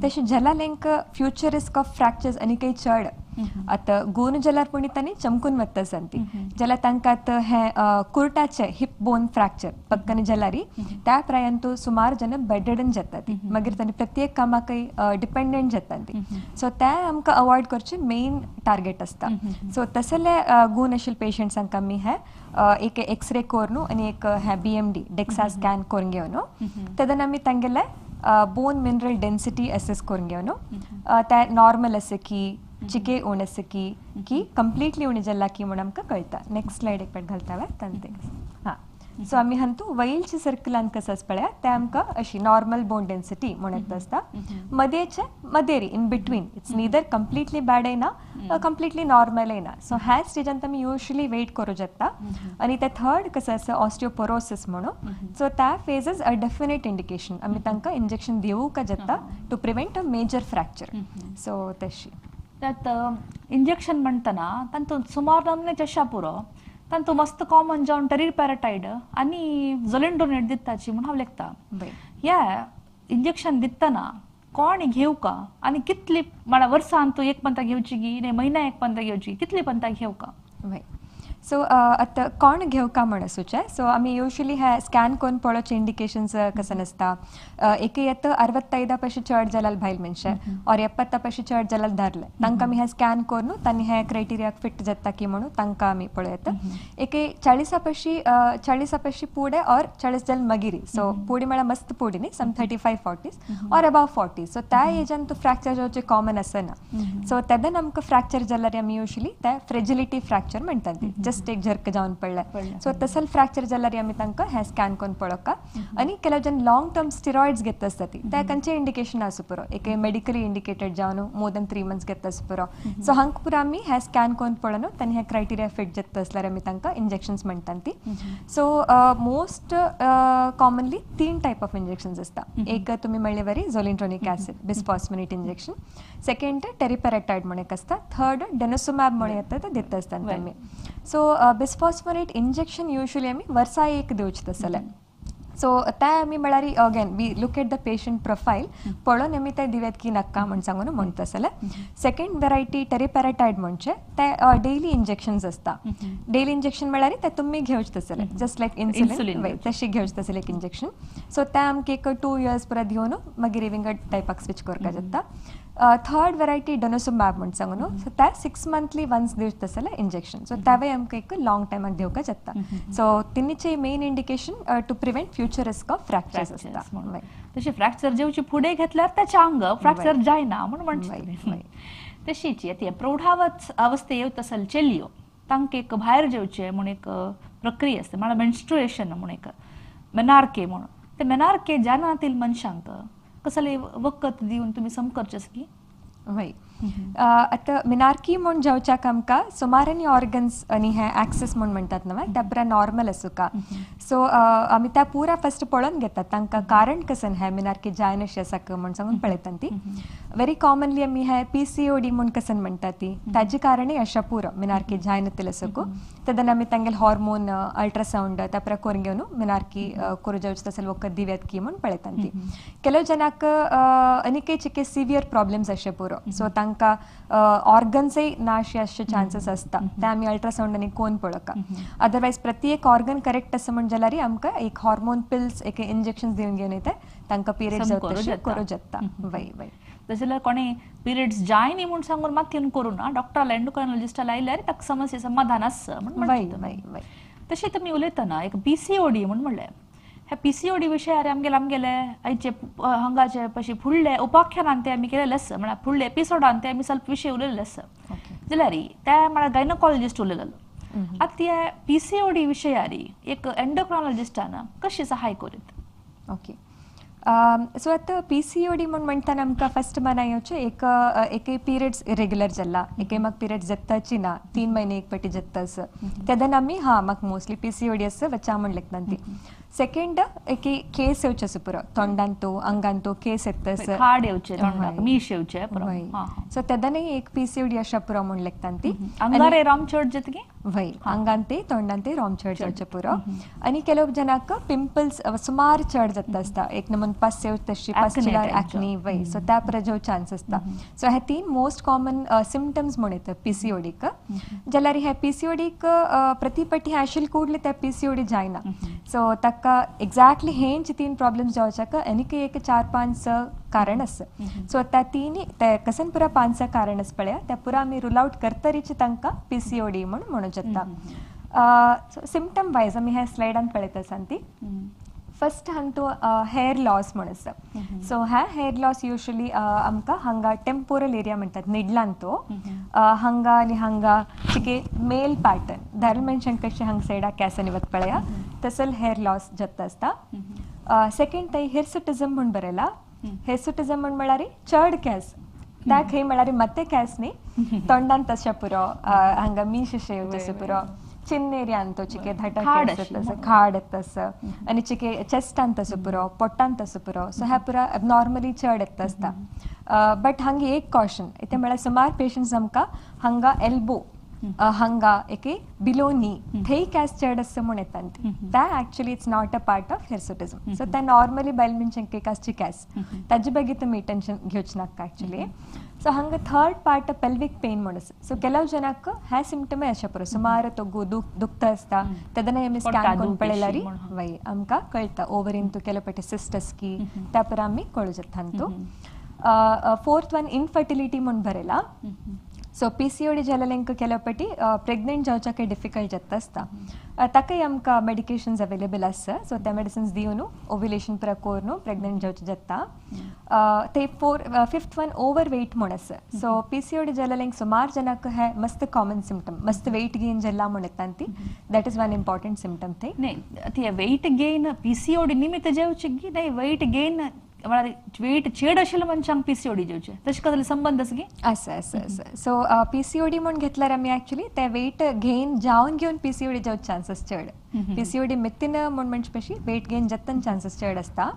तशें जल्ला Lenk future risk of fractures आनी काही चड. आतां गुण जाल्यार पूण तांणी चमकून वता ती, जाल्यार तांकां आतां हें कुर्टाचें हिप बोन फ्रॅक्चर पक्कन जाल्यार त्या प्रायान तूं सुमार जन बेडरिडन जाता ती, मागीर तांणी प्रत्येक कामाकय डिपेंडंट जाता ती. सो तें आमकां अवॉयड करचें मेन टार्गेट आसता. सो तसले गुण आशिल्ले पेशंट्सांक आमी हें एक एक्सरे करून आनी एक हें BMD DEXA scan करून घेवन तेन्ना आमी तांगेले बोन मिनरल डेन्सिटी असेस करून घेवन ते नॉर्मल आसा की चिके उण आसा की की कंप्लिटली उणें जाला की म्हूण आमकां कळटा. नेक्स्ट स्लायड एक पाट घालता वे तांते. हां, सो आमी हांतू वयलच्या सर्कलान कसं आसा पळया ते आमकां अशी नॉर्मल बोन डेन्सिटी म्हणत आसता. मदेचे मदेरी in between, it's neither completely bad येना कंप्लिटली नॉर्मल येना. सो ह्या स्टेजांत आमी युजली वेट करूं शकता. आनी ते थर्ड कसं आसा ऑस्टिओपोरोसिस म्हणून. सो त्या phase is a definite indication, आमी तांकां इंजेक्शन दिवंक जाता to prevent a major fracture. So तशी त्यात इंजेक्शन म्हणटना तांतूत सुमार नमूने आशा पुरो तांतू मस्त कॉमन जावन टेरिपॅराटायड आनी झोलेंड्रोनेट दिताची म्हूण हांव लेखता. ह्या इंजेक्शन दितना कोण घेवका आनी कितली म्हळ्यार वर्सान तूं एक पंता घेवची गी न्ही म्हयन्या एक पंता घेवची, कितली पंता घेवका? सो आतां कोण घेवका म्हण आसूचें. सो आमी युजली हे स्कॅन करून पळोवचे इंडिकेशन्स कशें आसता. एक येता 65 पशी चड जाल्यार भायल मनशे ऑर 70 पशी चड जाल्यार धरले तांकां आमी हे स्कॅन करून तांणी हे क्रायटेरियाक फिट जाता की म्हणून तांकां आमी पळयता. एक 40 पशी 40 पशी पुडे ऑर 40 जाल्यार मागीर. सो पुडी म्हळ्यार मस्त पुडी न्ही, सम 35 40 ऑर अबाव 40. सो त्या एजान तूं फ्रॅक्चर जावचें कॉमन आसना. सो तेन्ना आमकां फ्रॅक्चर जाल्यार आमी युजली ते फ्रेजिलिटी फ्रॅक्चर म्हणटात, जस्ट एक झर्क जावन पडले. सो तसल फ्रॅक्चर जाल्यार आमी तांकां हें स्कॅन करून पळोवका. आनी ಕೆಲವು जन लांग टर्म स्टिरॉइड्स घेत आसता ती त्या खंयचें इंडिकेशन आसूं पुरो, एक मेडिकली इंडिकेटेड जावन मोर दॅन 3 मंथ्स घेत आसूं पुरो. सो हांकां पुरो आमी हें स्कॅन करून पळोवन तांणी हें क्रायटेरिया फिट जाता आसल्यार आमी तांकां इंजेक्शन्स म्हणटात ती. So most commonly 3 type of injections आसता. एक तुमी म्हणले वरी zoledronic acid bisphosphonate injection, second teriparatide म्हूण एक आसता, थर्ड डेनोसुमॅब म्हणून येता ते दिता आसता आमी. सो बिस्फॉस्फोनेट इंजेक्शन युजली आमी वर्सा एक दिवचें तसलें. सो ते आमी म्हळ्यार again we look at the patient profile पळोवन आमी ते दिव्यात की नाका म्हण सांगून म्हणटा जाल्यार. सेकंड वेरायटी टेरिपॅराटायड म्हणचे ते डेली इंजेक्शन्स आसता. डेली इंजेक्शन म्हळ्यार ते तुमी घेवचें तसलें, जस्ट लायक इन्सुलीन तशी घेवचें तसलें एक इंजेक्शन. सो ते आमकां एक 2 इयर्स परत घेवन मागीर विंगड टायपाक स्विच करपाक जाता. थर्ड वेरायटी डोनोसुमॅब म्हण सांगू न्हू, सो ते 6 मंथली वन्स दिवचें तसलें इंजेक्शन. सो तेवूय आमकां एक लाँग टायमाक दिवपाक जाता. सो तिनीचें main indication to prevent future risk of fractures आसता. तशें फ्रॅक्चर जेवची फुडें घेतल्यार ताचें आंग फ्रॅक्चर जायना म्हूण म्हणटा. तशीच ते प्रौढावच अवस्थे येवत आसल चलयो तांकां एक भायर जेवचें म्हूण एक प्रक्रिया आसता, म्हळ्यार मेन्स्ट्रुएशन म्हूण एक मेनार्के म्हूण. ते मेनार्के जानातील मनशांक कसले वखद दिवन तुमी सम करचें की? वय, आतां मिनार्की म्हूण जावच्याक आमकां सुमारांनी ऑर्गन्स आनी हे एक्सेस म्हूण म्हणटात न्हय त्या पुरा नॉर्मल आसूका. सो आमी त्या पुरा फस्ट पळोवन घेतात तांकां कारण कसन हें मिनार्की जायनाशी आसा म्हूण सांगून पळयतात ती. व्हेरी कॉमनली आमी हे PCOD म्हूण कसन म्हणटात ती ताजे कारणय अशा पुरो मिनार्की जायनातील आसूक. तेन्ना आमी तांगेले हॉर्मोन अल्ट्रासावंड त्या पुरा करून घेवन मिनार्की करूं जावचें तसलें वखद दिव्यात की म्हूण पळयतात ती. ಕೆಲವು जनाक आनीकय चिके सिवियर प्रॉब्लम्स अशे पुरो, सो तांकां ऑर्गन्सय ना अशे आसचे चान्सीस आसता, ते आमी अल्ट्रासावंड आनी कोन पळोवका. अदरवायज प्रति एक ऑर्गन करेक्ट आसा म्हण जाल्यार आमकां एक हॉर्मोन पिल्स एक इंजेक्शन दिवन घेवन येता तांकां पिरियड्स जाता करूं जाता. वय वय, तशें जाल्यार कोणें पिरियड्स जाय न्ही म्हूण सांगून मात येवन करूं ना, डॉक्टराला एंडोक्रायनॉलॉजिस्टा आयल्यार ताका समस्या समाधान आसा म्हूण म्हणटा. तशें तुमी उलयतना एक PCOD म्हूण म्हणलें, ह्या PCOD विशयार आमगेले आमगेले आयचे हांगाचे पशी फुडले उपाख्यानान ते आमी केलेले आसा, म्हळ्यार फुडले एपिसोडान ते आमी ಸ್ವಲ್ಪ विशय उलयलेले आसा. जाल्यार ते म्हळ्यार गायनोकॉलॉजिस्ट उलयलेलो. आतां ते PCOD विशयार एक एंडोक्रायनॉलॉजिस्टान कशी सहाय करीत? ओके, सो आतां PCOD म्हूण म्हणटाना आमकां फस्ट मना येवचें एक एकय पिरियड्स इरेग्युलर जाला, एकय म्हाका पिरियड्स जाताची ना, 3 म्हयने एक पाटी जाता आसा, तेन्ना आमी हां म्हाका मोस्टली PCOD आसा वचा म्हूण लेखता ती. सेकंड एक केस येवचे आसा पुरो तोंडांतो आंगांतो केस येता आसा, खाड येवचे तोंडाक, मीश येवचे पुरो. सो तेन्नाय एक PCOD आसा पुरो म्हूण लेखता ती. आंगार रोम चड जाता की? वय, आंगांते तोंडांते रोम चड जावचे पुरो. आनी ಕೆಲವು जनाक पिंपल्स सुमार चड जाता आसता, एक नमून पस येवचे तशी पस्ट्युलर एक्नी. वय, सो त्या पुरो जेव चान्स आसता. सो हे 3 मोस्ट कॉमन सिमटम्स म्हूण येता PCODक. जाल्यार हे PCODक प्रति पटी आशिल्ले कूडले त्या PCOD जायना. सो ताका एक्झॅक्टली हेंच 3 प्रॉब्लम्स जावच्याक आनीक एक 4-5 कारण आसा. सो त्या तिनी ते कसन पुरा 5-6 कारण आसा पळया त्या पुरा आमी रूल आउट करतरीच तांकां PCOD म्हूण म्हणूं जाता. सिमटम वायज आमी ह्या स्लायडान पळयता आसा ती. फर्स्ट हांगा हेअर लॉस म्हण आसा. सो ह्या हेअर लॉस युजली आमकां हांगा टेम्पोरल एरिया म्हणटात निडलान तो हांगा आनी हांगा चिके मेल पॅटर्न दारू मनशांक कशें हांगा सायडा केंसांनी वत पळया तसल हेअर लॉस जाता आसता. सेकंड थंय हिर्सुटिझम म्हूण बरयला. हिर्सुटिझम म्हूण म्हळ्यार चड केंस त्या खंय म्हळ्यार मत्ते केंस न्ही तोंडान तशें पुरो हांगा मीश अशें येवचें पुरो चिन एरियान तो चिके धाटा केंस येता खाड येता आनी चिके चेस्टान तसो पुरो पोटान तसो पुरो. सो ह्या पुरा एबनॉर्मली चड येता आसता. बट हांगा एक कॉशन इतें म्हळ्यार सुमार पेशंट्स आमकां हांगा एल्बो हांगा एके बिलो नी थंय केंस चड आसता म्हूण येता त्या actually it's not a part of hirsutism. So त्या नॉर्मली बायल मनशांक एक आसची केंस ताजे बागीर तुमी टेंशन घेवचें नाका एक्चुली. सो हांगा थर्ड पार्ट पेल्विक पेन म्हूण आसा. सो ಕೆಲವು ಜನಕ್ಕೆ ಹ್ಯಾ ಸಿಂಪ್ಟಮೇ आसा पुरो सुमार तोगू दुखता आसता तेन्ना आमी स्कॅन करून पळयल्यार वय आमकां कळटा ओवरीन तूं केले पटे सिस्ट आसकी त्या पर आमी कळू जाता तूं. फोर्थ वन इनफर्टिलिटी म्हूण बरयला. सो PCOD जाल्ल्यांक केल्या पटी प्रेग्नंट जावच्याक डिफिकल्ट जाता आसता ताकाय आमकां मेडिकेशन्स अवेलेबल आसा. सो त्या मेडिसिन्स दिवन ओव्युलेशन पुरा करून प्रेग्नंट जावचें जाता. ते फिफ्थ वन ओवर वेट म्हूण आसा. सो PCOD जाल्ल्यांक सुमार जनाक हे मस्त कॉमन सिमटम मस्त वेट गेन जाला म्हूण येता ती that is one important symptom थंय. न्ही ती वेट गेन PCOD निमित्त जावची की नाही वेट गेन म्हळ्यार वेट चेड आशिल्ल्या मनशांक PCOD जावचें तशें कसले संबंद आसा की आसा आसा आसा. सो PCOD म्हूण घेतल्यार आमी एक्चुली ते वेट गेन जावन घेवन PCOD जावचे चान्सीस चड. PCOD मित्तीन म्हूण म्हणचे पशी वेट गेन जातन चान्सीस चड आसता.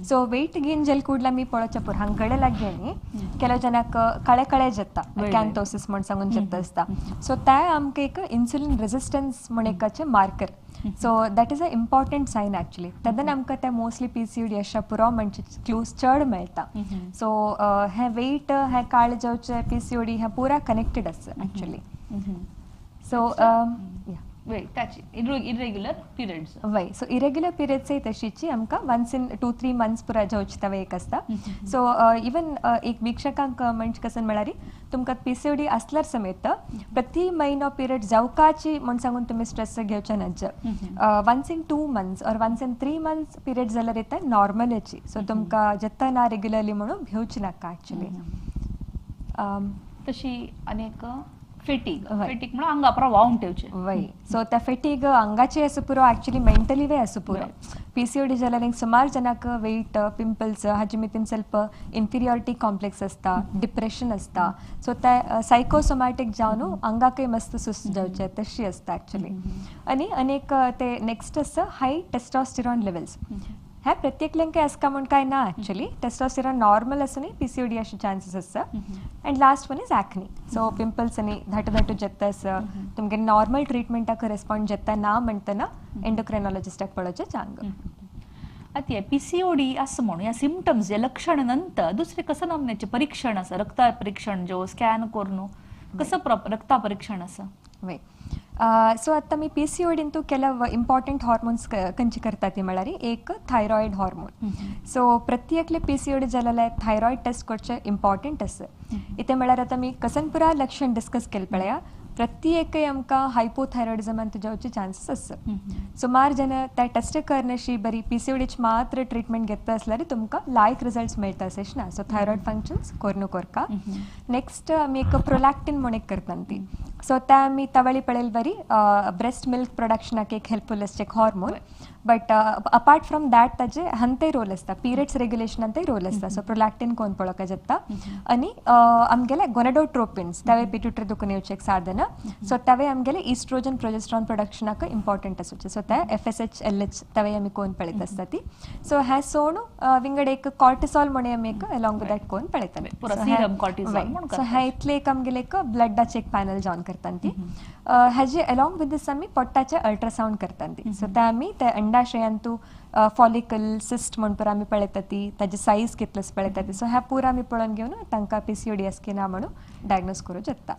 सो वेट गेन जाले कुडले आमी पळोवचें पुरो हांगा गळे लागले न्ही ಕೆಲವು ಜನಕ್ಕೆ ಕಳೆ ಕಳೆ जाता कॅन्थोसिस म्हूण सांगून जाता आसता. सो ते आमकां एक इन्सुलीन रेजिस्टन्स म्हूण एकाचें marker. So that is a important sign actually. तेन्ना आमकां ते मोस्टली PCOD अशा पुरो म्हणचे क्लूज चड मेळटा. सो हें वेट हें काळ जावचें PCOD हें पुरा कनेक्टेड आसा एक्चुली. सो इरेग्युलर पिरियड्स वय सो इरेग्युलर पिरियड्सय तशीची आमकां वन्स इन 2-3 मंथ्स पुरा जावची तवे एक आसता. सो इवन एक वीक्षकांक म्हणजे कशें म्हळ्यार तुमकां PCOD आसल्यार समेत प्रति म्हयनो पिरियड जावकाची म्हूण सांगून तुमी स्ट्रेस घेवचे नाच. Once in 2 months or once in 3 months period जाल्यार येता नॉर्मलाची. सो तुमकां जाता ना रेग्युलरली म्हणून घेवची नाका एक्चुली. तशी अनेक फेटीग फेटीग म्हणून अंगा पुरो व्हांवून ठेवचे वय. सो त्या फेटीग अंगाचे आसा पुरो एक्चुली मेंटली वे आसा पुरो. PCOD जाल्यार सुमार जनाक वेट पिंपल्स हाजे मितीन ಸ್ವಲ್ಪ इन्फिरियॉरिटी कॉम्प्लेक्स आसता डिप्रेशन आसता. सो ते सायकोसोमॅटीक जावन अंगाकय मस्त सुस्त जावचे तशी आसता एक्चुली. आनी अनेक ते नेक्स्ट आसा हाय टेस्टोस्टेरॉन लेवल्स. ह्या प्रत्येकल्यांक आसता म्हूण काय ना एक्चुली टेस्टोस्टेरॉन नॉर्मल आसूनय PCOD अशे चान्सीस आसता. And last one is acne. So pimples आनी धाटू धाटू जाता आसा तुमगे नॉर्मल ट्रिटमेंटाक रेस्पॉन्ड जाता ना म्हणटना एंडोक्रायनॉलॉजिस्टाक पळोवचें चांग. आतां PCOD आसा म्हणून ह्या सिमटम्स हे लक्षण नंतर दुसरें कसं नमुन्याचें परीक्षण आसा रक्ता परीक्षण जो स्कॅन करून कसं रक्ता परीक्षण आसा. वय सो आतां आमी PCOD तूं ಕೆಲವು इंपॉर्टंट हार्मोन्स खंयचे करता ती म्हळ्यार एक थायरॉयड हार्मोन. सो प्रत्येकले PCOD जाल्यार थायरॉयड टेस्ट करचें इम्पॉर्टंट आसा. इतें म्हळ्यार आतां आमी कसन पुरा लक्षण डिस्कस केलें पळया प्रत्येकय आमकां हायपोथायरॉयडिजमान जावचे चान्सीस आसा. सुमार जन त्या टेस्ट करनशी बरी PCODची मात्र ट्रिटमेंट घेता आसल्यार तुमकां लायक रिजल्ट्स मेळटा अशें ना. सो थायरॉयड फंक्शन्स करून कोरका. नेक्स्ट आमी एक प्रोलॅक्टीन म्हूण एक करता ती. सो त्या आमी तवळी पळयले बरी ब्रेस्ट मिल्क प्रोडक्शनाक एक हेल्पफूल आसचें एक hormone. But apart from that ताजे हंतय रोल आसता पिरियड्स रेग्युलेशनांतय रोल आसता. सो प्रोलॅक्टीन कोण पळोवपाक जाता. आनी आमगेले गोनेडोट्रोपिन्स तवे पिट्युटरी दुखून येवचें एक साधन. सो तवे आमगेले इस्ट्रोजन प्रोजेस्ट्रॉन प्रोडक्शनाक इम्पॉर्टंट आसूचे. सो ते FSH LH तवे आमी कोण पळयत आसता ती. सो हें सोण विंगड एक कॉर्टिसॉल म्हणून आमी एक अलॉंग विथ that कोण पळयताले. सो हें इतलें एक आमगेलें एक ब्लडाचें एक पॅनल जॉन करता ती. हेजे अलॉंग विथ this आमी पोटाचें अल्ट्रासावंड करता ती. सो ते आमी ते अंडाशयांतू फॉलिकल सिस्ट म्हूण पुरा आमी पळयता ती ताजी सायज कितलेस पळयता ती. सो ह्या पुरा आमी पळोवन घेवन तांकां PCOD आसा की ना म्हणून डायग्नोज करूं जाता.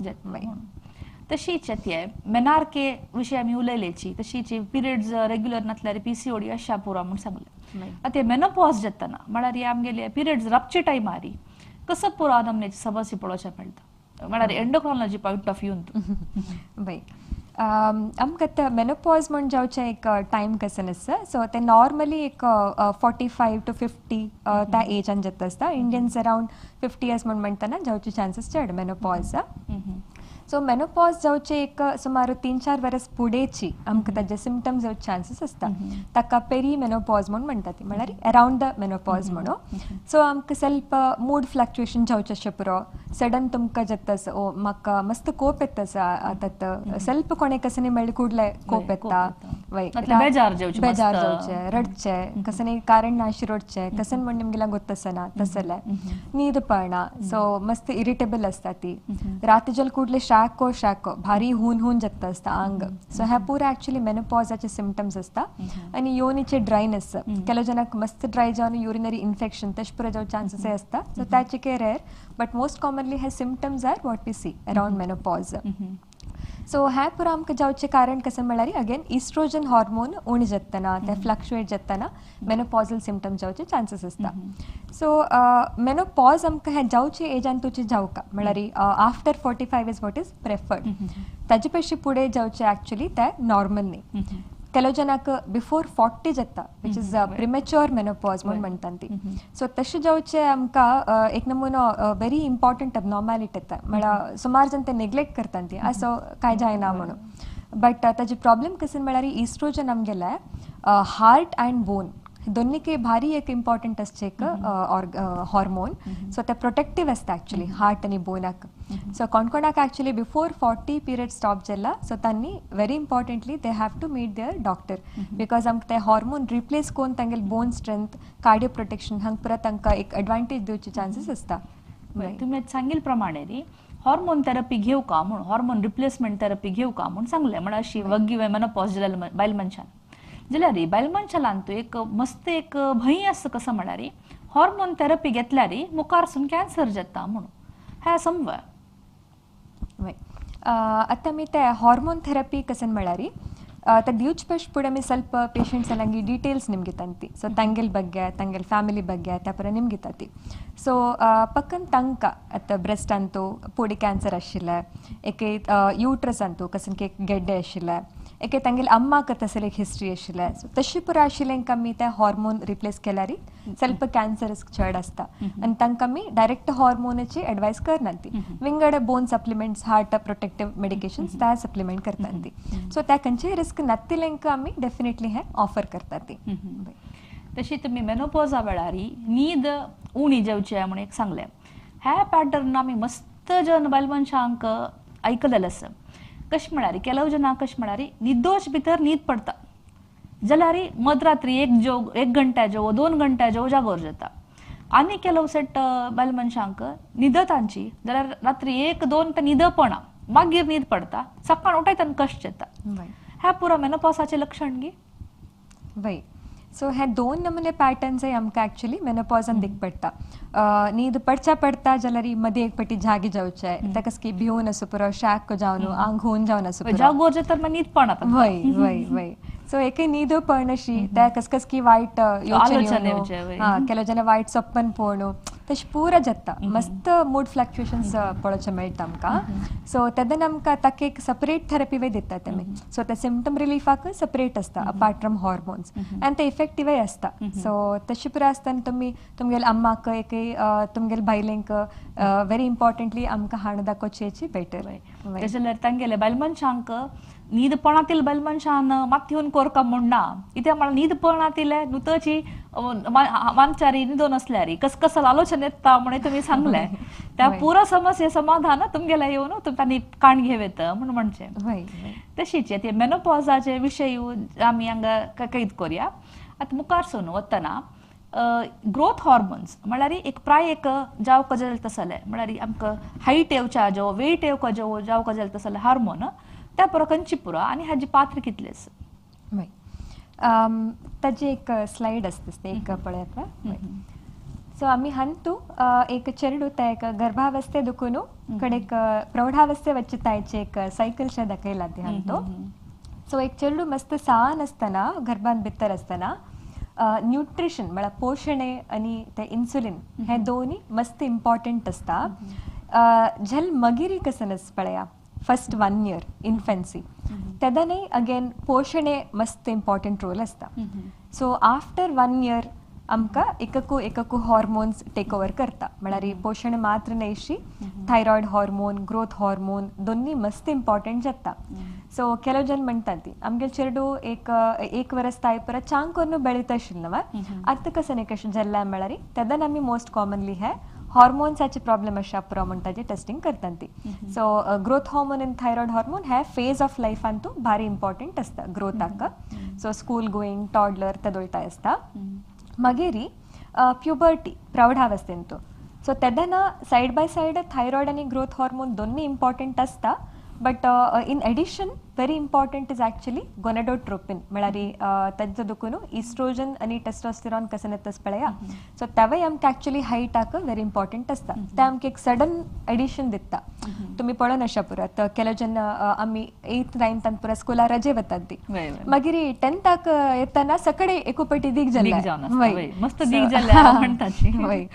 तशीच ते मेनार्के विशय आमी उलयलेची तशीच पिरियड्स रेग्युलर नासल्यार PCOD अशा पुरा म्हूण सांगलें. आतां मेनोपॉज जातना म्हळ्यार आमगेले पिरियड्स रापचे टायमार कसो पुरा नमनेची समस्या पळोवचें मेळटा म्हळ्यार एंडोक्रायनॉलॉजी पॉयंट ऑफ व्यू. वय आमकां आतां मेनोपॉज म्हण जावचें एक टायम कसन आसा. सो ते नॉर्मली एक 45 to 50 त्या एजान जाता आसता. इंडियन्स अरावंड 50 इयर्स म्हण म्हणटना जावचे चान्सीस चड मेनोपॉज. सो मेनोपॉज जावचे एक सुमार 3-4 वर्स फुडेंची आमकां ताजे सिमटम्स येवचे चान्सीस आसता. ताका पेरी मेनोपॉज म्हूण म्हणटा ती, म्हळ्यार अरावंड the menopause म्हणून. सो आमकां सेल्फ मूड फ्लक्च्युएशन जावचें अशें पुरो, सडन तुमकां जाता ओ म्हाका मस्त कोप येता आतां, सेल्फ कोणें कसनी मेळ्ळें कुडले कोप येता, बेजार जावचें, रडचें, कसनी कारण नाशी रडचें, कसन म्हण निमगेला गोत्तसना तसलें, न्हीद पडना, सो मस्त इरिटेबल आसता ती, राती जल कुडले शाको शाको भारी हून हून जाता आसता आंग. सो हे पुरा एक्चुअली मेनोपॉजाचे सिमटम्स आसता. आनी योनीचे ड्रायनेस, ಕೆಲವು ಜನಕ್ಕೆ मस्त ड्राय जावन युरिनरी इन्फेक्शन तशें पुरो जावचे चान्सीस आसता. सो ताचे रेर, बट मोस्ट कॉमनली हे symptoms are what we see around menopause. So हें पुरो आमकां जावचें कारण कशें म्हळ्यार अगेन इस्ट्रोजन हार्मोन उणें जातना, ते फ्लक्चुएट जातना मेनोपॉजल सिमटम्स जावचे चान्सीस आसता. सो मेनोपॉज आमकां हें जावचे एजान तुजें जावका म्हळ्यार after 45 is what is preferred. ताजे पेक्षा फुडें जावचें एक्चुअली तें नॉर्मल न्ही. ಕೆಲವು ಜನಕ್ಕೆ बिफोर 40 जाता, which is premature menopause म्हूण म्हणटात ती. सो तशें जावचें आमकां एक नमुनो व्हेरी इम्पॉर्टंट अबनॉर्मेलिटी येता, म्हळ्यार सुमार जण ते नेग्लेक्ट करतात ती, असो कांय जायना म्हणून. बट ताजे प्रॉब्लेम कशें म्हळ्यार इस्ट्रोजन आमगेलें हार्ट अँड बोन दोन्हीके भारी एक इम्पॉर्टंट आसचें एक हार्मोन. सो ते प्रोटेक्टीव आसता एक्चुअली हार्ट आनी बोनाक. सो कोण कोणाक एक्चुअली बिफोर 40 पिरियड स्टॉप जाला, सो तांणी very importantly they have to meet their doctor, because आमकां ते हार्मोन रिप्लेस करून तांगेले बोन स्ट्रेंथ, कार्डियो प्रोटेक्शन हांगा परत तांकां एक एडवांटेज दिवचे चान्सीस आसता. तुमी सांगिल्ले प्रमाणे न्ही हॉर्मोन थेरपी घेवं का म्हूण, हॉर्मोन रिप्लेसमेंट थेरपी घेवं का म्हूण सांगलें, म्हळ्यार अशी वग्गी मेनोपॉज जालेल्या बायल मनशान जाल्यार बायल मनशान तूं एक मस्त एक भंय आसा कसो म्हळ्यार हॉर्मोन थेरपी घेतल्यार मुखारसून कॅन्सर जाता म्हणून, हें समज. आतां आमी ते हॉर्मोन थेरपी कशें म्हळ्यार आतां दिवचे पेश फुडें आमी ಸ್ವಲ್ಪ पेशंट्स लागीं डिटेल्स निमगितात ती. सो तांगेले ಬಗ್ಗೆ, तांगेले फ्यामिली ಬಗ್ಗೆ त्या परा निमगितात ती. सो पक्कन तांकां आतां ब्रेस्टान तूं पोडी कॅन्सर आशिल्लें, एक युट्रसान तूं कसन एक गेड्डे आशिल्लें, एके तांगेले अम्माक तसले एक हिस्ट्री आशिल्लें, सो तशें पुरो आशिल्लें आमी ते हॉर्मोन रिप्लेस केल्यार ಸ್ವಲ್ಪ क्यान्सर रिस्क चड आसता आनी तांकां आमी डायरेक्ट हॉर्मोनाची एडवायस करनात ती, विंगड bone supplements, heart protective medications त्या सप्लिमेंट करतात ती. सो त्या खंयचेय रिस्क नातिल्ल्यांक आमी डेफिनेटली हें ऑफर करतात ती. तशी तुमी मेनोपॉजा वेळार न्हीद उणी जावची म्हूण एक सांगलें, ह्या पॅटर्न आमी मस्त जन बायल मनशांक आयकलेलें आसा. कशें म्हळ्यार ಕೆಲವು जनांक कशें म्हळ्यार निदोश भितर न्हीद पडटा जाल्यार मदरात्री एक घंट्या जेवो 2 घंट्या जेवो जागोर जाता. आनी ಕೆಲವು सेट बायल मनशांक न्हिद तांची जाल्यार रात्री 1-2 ते न्हिद पडना, मागीर न्हीद पडटा, सकाळ उठायतना कश्ट जाता. ह्या पुरो मेनोपॉजाचें लक्षण गी? वय, सो हे 2 नमुने पॅटर्न्सय आमकां एक्चुअली मेनोपॉजान दिक पडटा. न्हीद पडच्या पडटा जाल्यार मदीं एक पटी जागे जावचें, ताका की भिवन आसूं पुरो, शाक जावन आंग हून जावन आसूं पुरो, जागोर जाता मागीर न्हीद पडना. वय वय वय, सो एकय न्हीद पडनाशी, त्या कस की वायट योचन येवन, ಕೆಲವು जन वायट सपन पळोवन तशें पुरो जाता, मस्त मूड फ्लक्चुएशन्स पळोवचें मेळटा आमकां. सो तेन्ना आमकां ताका एक सेपरेट थेरपी वय दितात आमी. सो ते सिमटम रिलीफाक सेपरेट आसता अपार्ट फ्रॉम हॉर्मोन्स आनी ते इफेक्टिवय आसता. सो तशें पुरो आसतना तुमी तुमगेले अम्माक एक तुमगेले बायलेंक व्हेरी इम्पॉर्टंटली आमकां हाडून दाखोवचें बेटर. तशें जाल्यार तांगेले बायल मनशांक न्हीद पणातील बायल मनशान माथ्यून कोरका म्हूण ना, इत्याक म्हळ्यार न्हीद पणातिले नुतची मानचारी न्हिदोन आसल्यार कसकसल आलोचन येता म्हणून तुमी सांगलें, त्या पुरो समस्ये समाधान तुमगेले येवन तुमी तांणी काण घेव येता म्हूण म्हणचें. तशीच ते मेनोपॉजाचे विशय आमी हांगा कैद करुया. आतां मुखार सून वतना ग्रोथ हॉर्मोन्स म्हळ्यार एक प्राय एक जावंक जाय तसलें, म्हळ्यार आमकां हायट येवच्या जो वेट येवका जो जावंक जाय तसलें हार्मोन त्या पुरो खंयची पुरो आनी हाजी पात्र कितलें आसा? ताजी एक स्लायड आसता एक पळयात. सो आमी हांतू एक चेडूं तें एक गर्भावस्थे दुखून कडेक प्रौढावस्थे वच्चे तायचे एक सायकल शें दाखयलां ती हांतू. सो एक चेडूं मस्त सान आसतना गर्भान भितर आसतना न्यूट्रिशन म्हळ्यार पोशणे आनी ते इन्सुलीन हे दोनूय मस्त इम्पॉर्टंट आसता. झेल मगिरी कसन पळया फर्स्ट 1 इयर इन्फेन्सी तेदनाय अगेन पोशणे मस्त इम्पॉर्टंट रोल आसता. सो आफ्टर 1 इयर आमकां एककू एककू हॉर्मोन्स टेक ओवर करता, म्हळ्यार पोशण मात्र न्हयशी थायरॉयड हॉर्मोन, ग्रोथ हॉर्मोन दोन्ही मस्त इम्पॉर्टंट जाता. सो ಕೆಲವು जन म्हणतात ती आमगे चेडू एक एक वरस ताय परत चांग करून बेळीत आशिल्लें वा आतां कसं कशें जाल्लें म्हळ्यार तेन्ना आमी मोस्ट कॉमनली हे हार्मोन्साचे प्रॉब्लेम आसा पुरो म्हणटा जे टेस्टिंग करतात ती. सो ग्रोथ हार्मोन आनी थायरॉयड हार्मोन हे फेज ऑफ लायफान तूं भारी इम्पॉर्टंट आसता ग्रोथाक. सो स्कूल गोईंग टॉडलर तेदोळटाय आसता. मागीर प्युबर्टी प्रौढावस्थेंतू सो तेन्ना सायड बाय सायड थायरॉयड आनी ग्रोथ हार्मोन दोन्ही इम्पॉर्टंट आसता. But in addition very important is actually gonadotropin म्हळ्यार तांचो दुखून इस्ट्रोजन आनी टेस्टोस्टेरॉन कशें येता पळया. सो तेवय आमकां एक्चुअली हायटाक व्हेरी इम्पॉर्टंट आसता. ते आमकां एक सडन एडिशन दिता. तुमी पळोवन आशा पुरात केलो जेन्ना आमी 8th 9th पुरा स्कुला रजे वतात ती, मागीर 10th येतना सगळे एकोपटी दीग जाल्ले, मस्त दीग जाल्ले. वय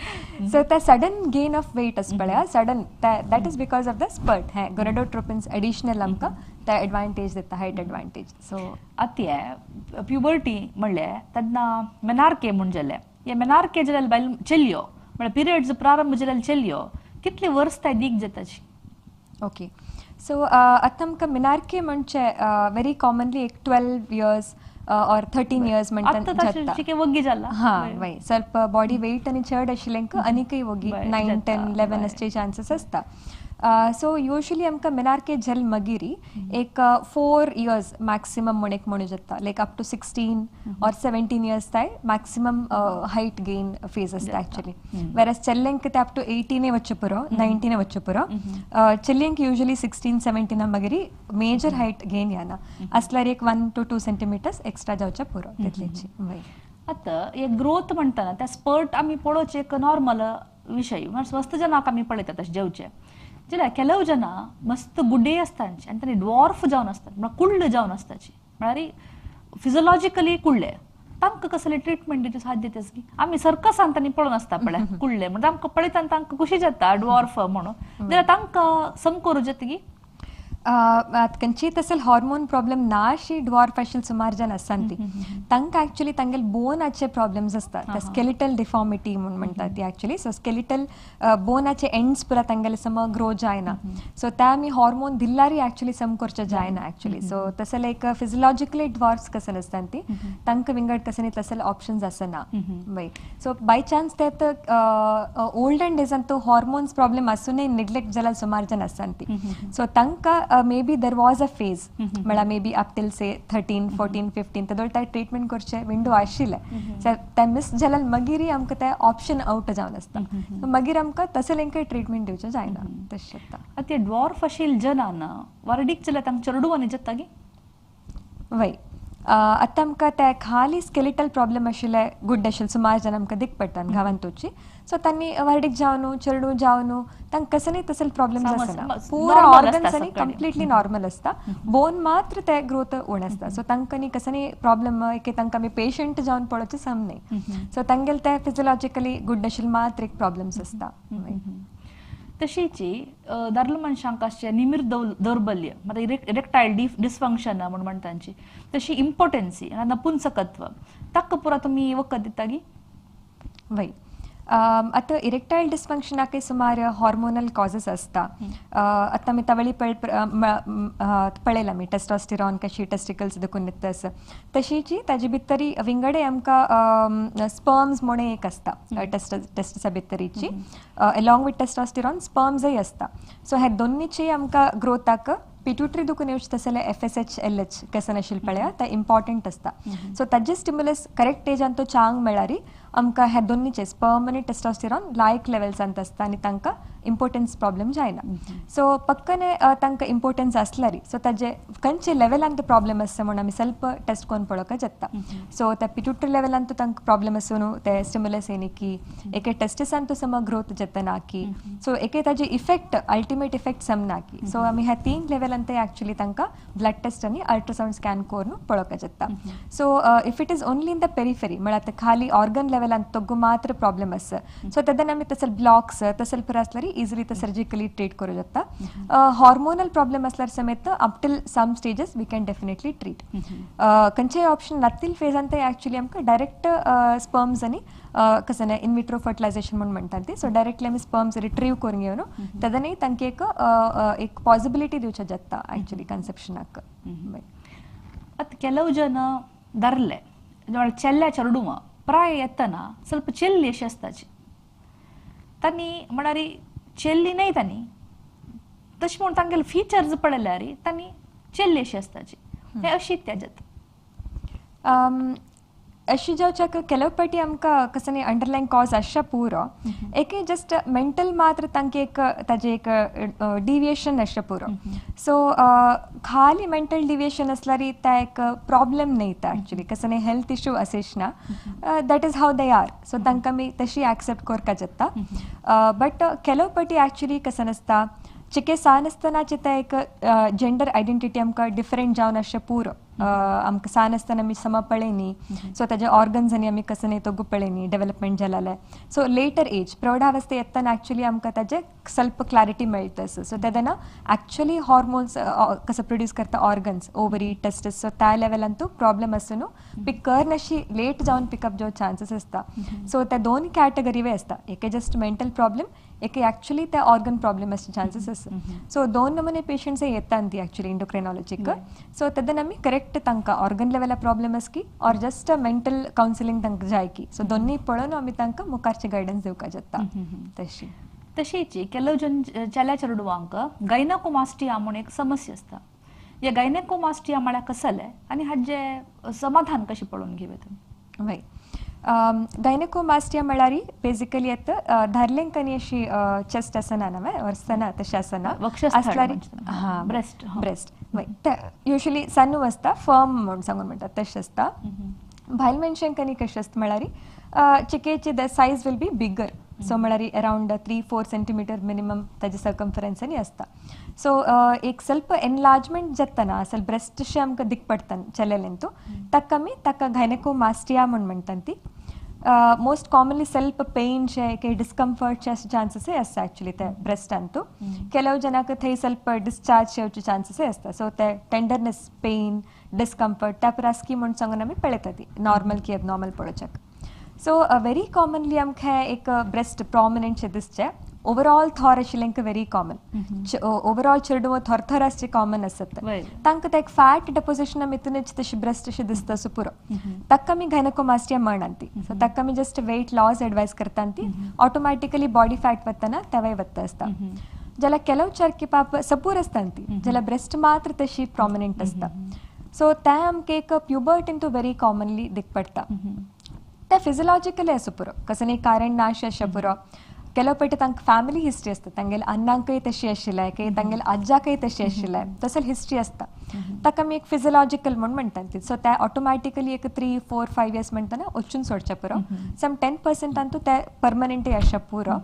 सो ते सडन गेन ऑफ वेट आसा पळया, sudden that is because of the spurt. हे गोनाडोट्रोपिन्स एडिशनल आमकां ते एडवांटेज दिता, हायट एडवांटेज. सो आतां प्युबर्टी म्हणलें तेन्ना मेनार्के म्हूण जालें. हे मेनार्के जाल्यार बायल चलयो म्हळ्यार पिरियड्स प्रारंभ जाल्यार चलयो कितले वर्स ते दीग जाताची? ओके, सो आतां आमकां मेनार्के म्हणजे व्हेरी कॉमनली एक 12 इयर्स ऑर 13 इयर्स म्हणटा. वग्गी जाला हां वय, ಸ್ವಲ್ಪ बॉडी वेट आनी चड आशिल्ल्यांक आनीकय वग्गी 9, 10, 11 आसचे चान्सीस आसता. सो युजली आमकां मेनार्के झेल मागीर एक 4 इयर्स मॅक्सिमम म्हण एक म्हणू जाता, लायक अप टू 16 ऑर 17 इयर्स ताय मॅक्सिमम हायट गेन फेज आसता एक्चुअली. वेरस चेल्ल्यांक ते अप टू 18 वच्चे पुरो, 19 वच्चे पुरो. चेल्ल्यांक युजली 16, 17 मागीर मेजर हायट गेन येना, आसल्यार एक 1 to 2 centimetres extra जावचे पुरो तितलेची. वय आतां हे ग्रोथ म्हणटना त्या स्पर्ट आमी पळोवचें एक नॉर्मल विशय, स्वस्थ जनाक आमी पळयतात अशें जेवचें जाल्यार ಕೆಲವು ಜನ मस्त गुड्डे आसतांचे आनी तांणी ड्वॉर्फ जावन आसतात, म्हळ्यार कुल्ल जावन आसताची, म्हळ्यार फिजियोलॉजिकली कुल्ले. तांकां कसले ट्रिटमेंट दिवचे साध्य आसा की आमी सर्कसान तांणी पळोवन आसता पळय कुल्ले, म्हणटा आमकां पळयता आनी तांकां खुशी जाता ड्वॉर्फ म्हणून, जाल्यार तांकां सम करूं जाता की खंयची तसले हार्मोन प्रॉब्लेम ना अशी ड्वॉर्फ आशिल्ले सुमार जन आसता ती, तांकां एक्चुअली तांगेले बोनाचे प्रॉब्लेम्स आसता, स्केलिटल डिफॉर्मिटी म्हूण म्हणटा ती एक्चुअली. सो स्केलिटल बोनाचे एंड्स पुरा तांगेले सम ग्रो जायना, सो ते आमी हार्मोन दिल्यारय एक्चुअली सम करचें जायना एक्चुअली. सो तसले एक फिजियोलॉजिकली ड्वॉर्फ्स कसन आसता ती, तांकां विंगड कसनी तसले ऑप्शन्स आसना. वय सो बाय चान्स ते ओल्डन डेजान तो हार्मोन्स प्रॉब्लेम आसूनय निग्लेक्ट जाल्यार सुमार जन आसता ती. सो तांकां maybe there was a phase म्हळ्यार maybe up till say 13, 14, 15 तेदोळ ते ट्रिटमेंट करचे विंडो आशिल्लें, ते मिस जाल्यार मागीर आमकां ते ऑप्शन आवट जावन आसता, मागीर आमकां तसलें ट्रिटमेंट दिवचें जायना तशें जाता. आतां ते ड्वॉर्फ आशिल्ले जनान वार्डीक जाल्यार तांकां चेडूं आनी जाता गी? वय, आतां आमकां ते खाली स्केलिटल प्रॉब्लेम आशिल्ले गुड्डे आशिल्ले सुमार जन आमकां दिक पडटा गांवांतूची. सो तांणी वार्डीक जावन चेडूं जावन तांकां कसलेय तसले प्रॉब्लेम्स आसना, पुरा ऑर्गन्स आनी कंप्लिटली नॉर्मल आसता, बोन मात्र ते ग्रोथ उण आसता. सो तांकां न्ही कसलेय प्रॉब्लेम की तांकां आमी पेशंट जावन पळोवचें सम न्ही. सो तांगेले ते फिजियोलॉजिकली गुड आशिल्ले मात्र एक प्रॉब्लेम्स आसता. तशीच दादलो मनशांक आसचें निमीर दौर्बल्य म्हळ्यार इरेक्टायल डिसफंक्शन म्हूण म्हणटा तांची, तशी इम्पॉर्टन्सी नपुंसकत्व ताका पुरा तुमी वखद दिता गी? वय, आतां इरेक्टायल डिसफंक्शनाकय सुमार हॉर्मोनल कॉजेस आसता. आतां आमी तवळी पळयला आमी टेस्टोस्टेरॉन कशी टेस्टिकल्स दुखून येता आसा, तशीची ताजे भितरी विंगडे आमकां स्पर्म्स म्हणून एक आसता टेस्टिसा भितरीची, एलॉंग विथ टेस्टोस्टेरॉन स्पर्म्सय आसता. सो हे दोन्नीचेय आमकां ग्रोथाक पिट्युटरी दुखून येवचें तसलें FSH LH कसन आशिल्लें पळया ते इम्पॉर्टंट आसता. सो ताजे स्टिमुलस करेक्ट एजान तो चांग मेळ्ळारी आमकां ह्या दोन्नीचे स्पर्म आनी टेस्टोस्टेरॉन लायक लेवल्सांत आसता आनी तांकां इम्पॉर्टन्स प्रॉब्लेम जायना. सो पक्कने तांकां इम्पॉर्टन्स आसल्यारी सो ताजे खंयचे लेवलान तो प्रॉब्लेम आसता म्हूण आमी सेल्फ टेस्ट करून पळोवपाक जाता. सो त्या पिट्युटरी लेवलान तो तांकां प्रॉब्लेम आसून ते स्टिमुलस येयनी की एके टेस्टिसान तो सम ग्रोथ जाता ना की, सो एके ताजे इफेक्ट अल्टिमेट इफेक्ट सम ना की. सो आमी ह्या 3 लेवलान ते एक्चुअली तांकां ब्लड टेस्ट आनी अल्ट्रासावंड स्कॅन करून पळोवपाक जाता. So if it is only in the periphery म्हळ्यार आतां खाली ऑर्गन लेवल ಲೆವೆಲ್ ಅಂತ ತೊಗ್ಗು ಮಾತ್ರ ಪ್ರಾಬ್ಲಮ್ ಅಸ್. ಸೊ ತದನ್ನ ಆಮಿ तसल ಬ್ಲಾಕ್ಸ್ तसल पुरा असल्यार इजिली ते सर्जिकली ट्रीट करूं जाता. हार्मोनल प्रॉब्लेम असल्यार समेत up till some stages we can definitely treat. खंयचेय ऑप्शन नत्तील फेजान ते ॲक्च्युली आमकां डायरेक्ट स्पर्म्स आनी कसं इन विट्रो फर्टिलायझेशन म्हणून म्हणतात ती. सो डायरेक्टली आमी स्पर्म्स रिट्रीव करून घेवन तेदनाय तांकां एक एक पॉसिबिलिटी दिवचें जाता ॲक्च्युली कन्सेप्शनाक. आतां ಕೆಲವು ಜನ ದರ್ಲೆ ಚೆಲ್ल्या चेडूं ಪ್ರಾಯ ಎತ್ತನ ಸ್ವಲ್ಪ ಚೆಲ್ಲಿ अशी आसताची तांणी म्हळ्यार चेल्ली न्हय तांणी तशें म्हूण तांगेले फिचर्स पळयल्यार तांणी चेल्ली अशी आसताची हें अशी त्याच्यात अशी जावच्याक ಕೆಲವು पाटी आमकां कसं न्ही अंडरलायन कॉज आसच्या पुरो एक जस्ट मेंटल मात्र तांकां एक ताजें एक डिविएशन आसचें पुरो. सो खाली मेंटल डिविएशन आसल्यार तें एक प्रॉब्लेम न्ही तो एक्चुली कसं न्ही हेल्थ इशू अशेंच ना, that is how they are. So तांकां आमी तशी एक्सेप्ट करपाक जाता. बट ಕೆಲವು पाटी एक्चुली कसं आसता चिके सान आसतनाचे ते एक जेंडर आयडेंटिटी आमकां डिफरंट जावन आसचें पुरो. आमकां सान आसतना आमी समा पळयनी, सो ताजे ऑर्गन्स आनी आमी कसं न्ही तोगू पळयनी डेवलपमेंट जालें. सो लेटर एज प्रौढावस्थे येतना एक्चुली आमकां ताजे ಸ್ವಲ್ಪ क्लॅरिटी मेळटा. सो तेन्ना एक्चुली हार्मोन्स कसं प्रोड्यूस करता ऑर्गन्स ओवरी टेस्टिस, सो त्या लेवलान तो प्रॉब्लेम आसून पिक करनाशी लेट जावन पिकअप जावं चान्सीस आसता. सो त्या दोन कॅटेगरी आसता, एक जस्ट मेंटल प्रॉब्लेम, एक एक्चुली त्या ऑर्गन प्रॉब्लेम आसचे चान्सीस आसा. सो दोन नमुने पेशंट्स येता ती एक्चुली इंडोक्रायनॉलॉजीक. सो तेन्ना आमी करेक्ट तांकां ऑर्गन लेवला प्रॉब्लेम आसा की ऑर जस्ट मेंटल कावन्सिलींग तांकां जाय की, सो दोनूय पळोवन आमी तांकां मुखारचे गायडन्स दिवपाक जाता. तशी तशीच ಕೆಲವು जन चेल्या चेडवांक गायनेकोमास्टिया म्हूण एक समस्या आसता. हे गायनेकोमास्टिया म्हळ्यार कसलें आनी हाजें समाधान कशें पळोवन घेवया तुमी? वय, गायनेकोमास्टिया म्हळ्यार बेसिकली आतां धारल्यांक अशी चेस्ट आसना न्हय ऑर स्तना तशें आसना आसल्यार, हां ब्रेस्ट, ब्रेस्ट वय ते युजली सन्नू आसता, फर्म म्हूण सांगून म्हणटात तशें आसता. भायल मनशांक आनी कशें आसता म्हळ्यार चिकेची the size will be bigger. So म्हळ्यार अरावंड 3-4 सेंटीमिटर मिनिमम ताजे सर्कम्फरन्स आनी आसता. सो एक ಸ್ವಲ್ಪ एनलार्जमेंट जातना असल ब्रेस्टशें आमकां दिक पडटा चेलेलेंतू ताका आमी ताका गायनेकोमास्टिया म्हूण म्हणटात ती. मोस्ट कॉमनली सेल्फ पेनचे की डिस्कम्फर्टचे अशे चान्सीसय आसता एक्चुली ते ब्रेस्टांतू. ಕೆಲವು ಜನಕ್ಕೆ थंय ಸ್ವಲ್ಪ डिस्चार्ज येवचे चान्सीसय आसता. सो ते टेंडरनेस, पेन, डिस्कम्फर्ट त्या पुराय म्हूण सांगून आमी पळयता ती नॉर्मल की एबनॉर्मल पळोवच्याक. सो वेरी कॉमनली आमकां एक ब्रेस्ट प्रॉमिनंट दिसचें ओवरऑल थोर आशिल्लें वेरी कॉमन, ओवरऑल चेडूं थोर थोर आसचें कॉमन आसत तांकां ते एक फॅट डेपोजिशन मितूनच तशी ब्रेस्ट अशें दिसता सो पुरो ताका आमी गायनेकोमास्टिया म्हणनात ती. सो ताका आमी जस्ट वेट लॉस एडवायज करता ती ऑटोमॅटिकली बॉडी फॅट वतना तेवय वता आसता. जाल्यार ಕೆಲವು चरके पाप सपूर आसता ती, जाल्यार ब्रेस्ट मात्र तशी प्रॉमिनंट आसता. सो तें आमकां एक प्युबर्टीन वेरी कॉमनली दिक पडटा. ते फिजियोलॉजिकली आसा पुरो, कसलें कारण ना अशें आसचें पुरो. ಕೆಲವು ಪೇಟೆ तांकां फॅमिली हिस्ट्री आसता, तांगेले अन्नांकय तशी आशिल्लें की तांगेले आज्जाकय तशी आशिल्लें, तसो हिस्ट्री आसता. ताका आमी एक फिजियोलॉजिकल म्हूण म्हणटात ती. सो ते ऑटोमॅटिकली एक 3-4-5 इयर्स म्हणटना वचून सोडचें पुरो. सम 10% ते परमनंटय आसचें पुरो.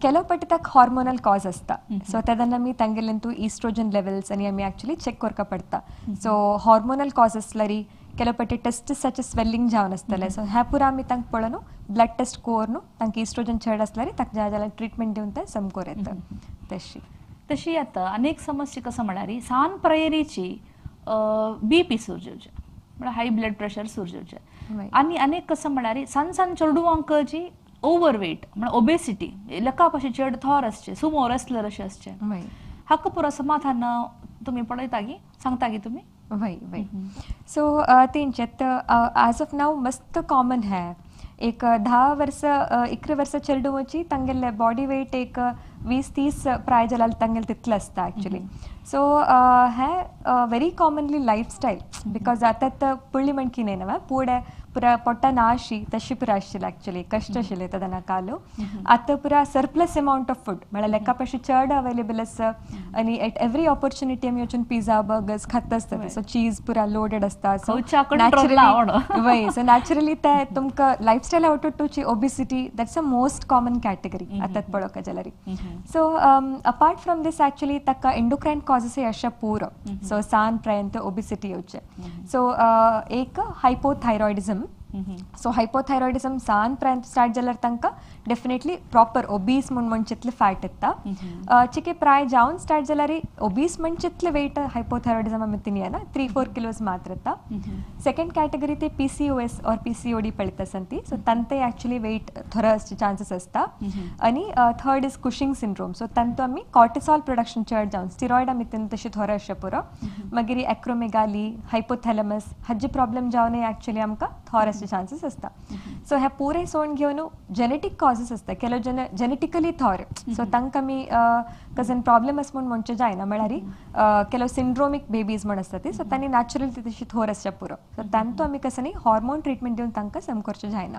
ಕೆಲವು ಪಟ್ಟಿ ताका हार्मोनल कॉज आसता. सो तेन्ना आमी तांगेलेंतू इस्ट्रोजन लेवल्स आनी आमी एक्चुली चॅक करपा पडटा. सो हार्मोनल कॉज आसल्यार ಕೆಲವು ಪಟ್ಟಿ टेस्टिसाचें स्वेलिंग जावन आसतलें. सो हें पुरा आमी तांकां पळोवन ब्लड टेस्ट करून तांकां इस्ट्रोजन चड आसल्यार ताका जाय जाल्यार ट्रिटमेंट दिवन तें समकोर येता. तशी तशी आतां अनेक समस्या कसं म्हळ्यार सान प्रयरीची बी पी सुरू जावचें म्हळ्यार हाय ब्लड प्रेशर सुरू जावचें आनी अनेक कसं म्हळ्यार सान सान चेडवांक जी ओवरवेट म्हळ्यार ओबेसिटी लेखा पाशी चड थोर आसचें सुमोर आसल्यार अशें आसचें हाका पुरो समाधान तुमी पळयता की सांगता की तुमी? वय वय, सो तेंचेत एज ऑफ नाव मस्त कॉमन है. एक 10 वर्स 11 वर्सां चेडवाची तांगेले बॉडी वेट एक 20-30 प्राय जाल्यार तांगेले तितलें आसता एक्चुली. सो हें वेरी कॉमनली लायफस्टायल because आतां पुळ्ळी म्हणकी न्हय न्हय पुडे पुरा पोट्टा ना अशी तशी पुरा आशिल्लें एक्चुली कश्ट आशिल्लें तेन्ना कालो. आतां पुरा सरप्लस अमावंट ऑफ फूड म्हळ्यार लेखा पाशी चड अवेलेबल आसा आनी एट एवरी ऑपॉर्च्युनिटी आमी वचून पिझ्झा बर्गर्स खाता आसता. सो चीज पुरा लोडेड आसता. सो नॅचरली वय, सो नॅचरली ते तुमकां लायफस्टायल आवट टूची obesity that's a most common category आतां पळोवपाक जाल्यार. So apart from this actually ताका एंडोक्रायन कॉजेसय आसच्या पुरो. सो सान पर्यंत ओबिसिटी येवचें. सो एक हायपोथायरॉयडिझम सो हायपोथायरॉयडिझम सान प्रायंत स्टार्ट जाल्यार तांकां डेफिनेटली प्रॉपर ओबीस म्हूण म्हणचे फॅट येता. चिके प्राय जावन स्टार्ट जाल्यार ओबीस म्हणचे वेट हायपोथायरॉयडिझम आमी तिनी येना, 3-4 किलोज मात्र येता. सेकंड कॅटेगरी ते PCOS और PCOD पळयता ती, सो तांते ॲक्च्युली वेट थोरो असचे चान्सेस असता. आणि third is Cushing syndrome, so तांतो आमी कॉर्टिसॉल प्रोडक्शन चड जावन स्टिरॉयड आमी तशी थोरो अशें पुरो. मागीर एक्रोमेगाली, हायपोथॅलमस हाजे प्रॉब्लेम जावन ॲक्च्युली आमकां थोर असचे चान्सेस असता. सो ह्या पुरे सोड घेवन जेनेटीक कॉजेस असता, केलो जेनेटिकली थोर, सो तांकां आमी कजन प्रॉब्लेम आसा म्हूण म्हणचें जायना, म्हळ्यार केलो सिंड्रोमीक बेबीज म्हण आसता ती, सो तांणी नॅचरल ती तशी थोर आसच्या पुरो. सो तांतो आमी कसं न्ही हॉर्मोन ट्रिटमेंट दिवन तांकां सम करचें जायना.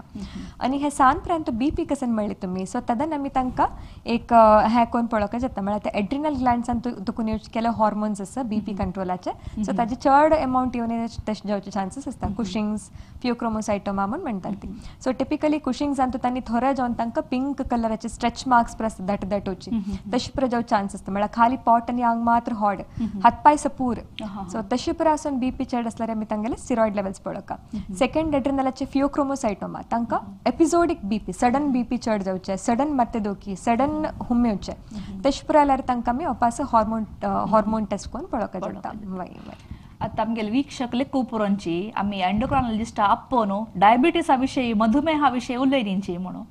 आनी हे सान पर्यंत बीपी कसन म्हणले तुमी, सो तदन आमी तांकां एक हें करून पळोवपाक जाता, म्हळ्यार ते एड्रिनल ग्लँड्सान तुकून यूज केले हॉर्मोन्स आसा बीपी कंट्रोलाचे, सो ताजे चड अमावंट येवन तशें जावचे चान्सेस आसता. कुशिंग्स, फिओक्रोमोसायटोमा म्हूण म्हणटात ती. सो टिपिकली कुशिंग्सान तांणी थोरो जावन तांकां पिंक कलराचे स्ट्रेच मार्क्स पर आसता that दटोची, तशें पर जावचे चान्स आसता, म्हळ्यार खाली पोट आनी आंग मात्र हॉड, हातपाय सपूर. सो तशें पर आसून बीपी चड आसल्यार आमी तांगेले स्टिरॉयड लेवल्स पळोवका. सेकंड एड्रिनलाचे फिओक्रोमोसायटोमा, तांकां एपिसोडीक बीपी, सडन बीपी चड जावचे, सडन मात्ते दोखी, सडन हुमे येवचे, तशें पर जाल्यार तांकां आमी ओपास हॉर्मोन टेस्ट करून पळोवपाक जाता. आतां आमगेले वीक्षक लेखुपुरोंची आमी एंडोक्रायनॉलॉजिस्टा आपोवन डायबिटीसा विशयी, मधुमेहा विशयी उलयलींची म्हणून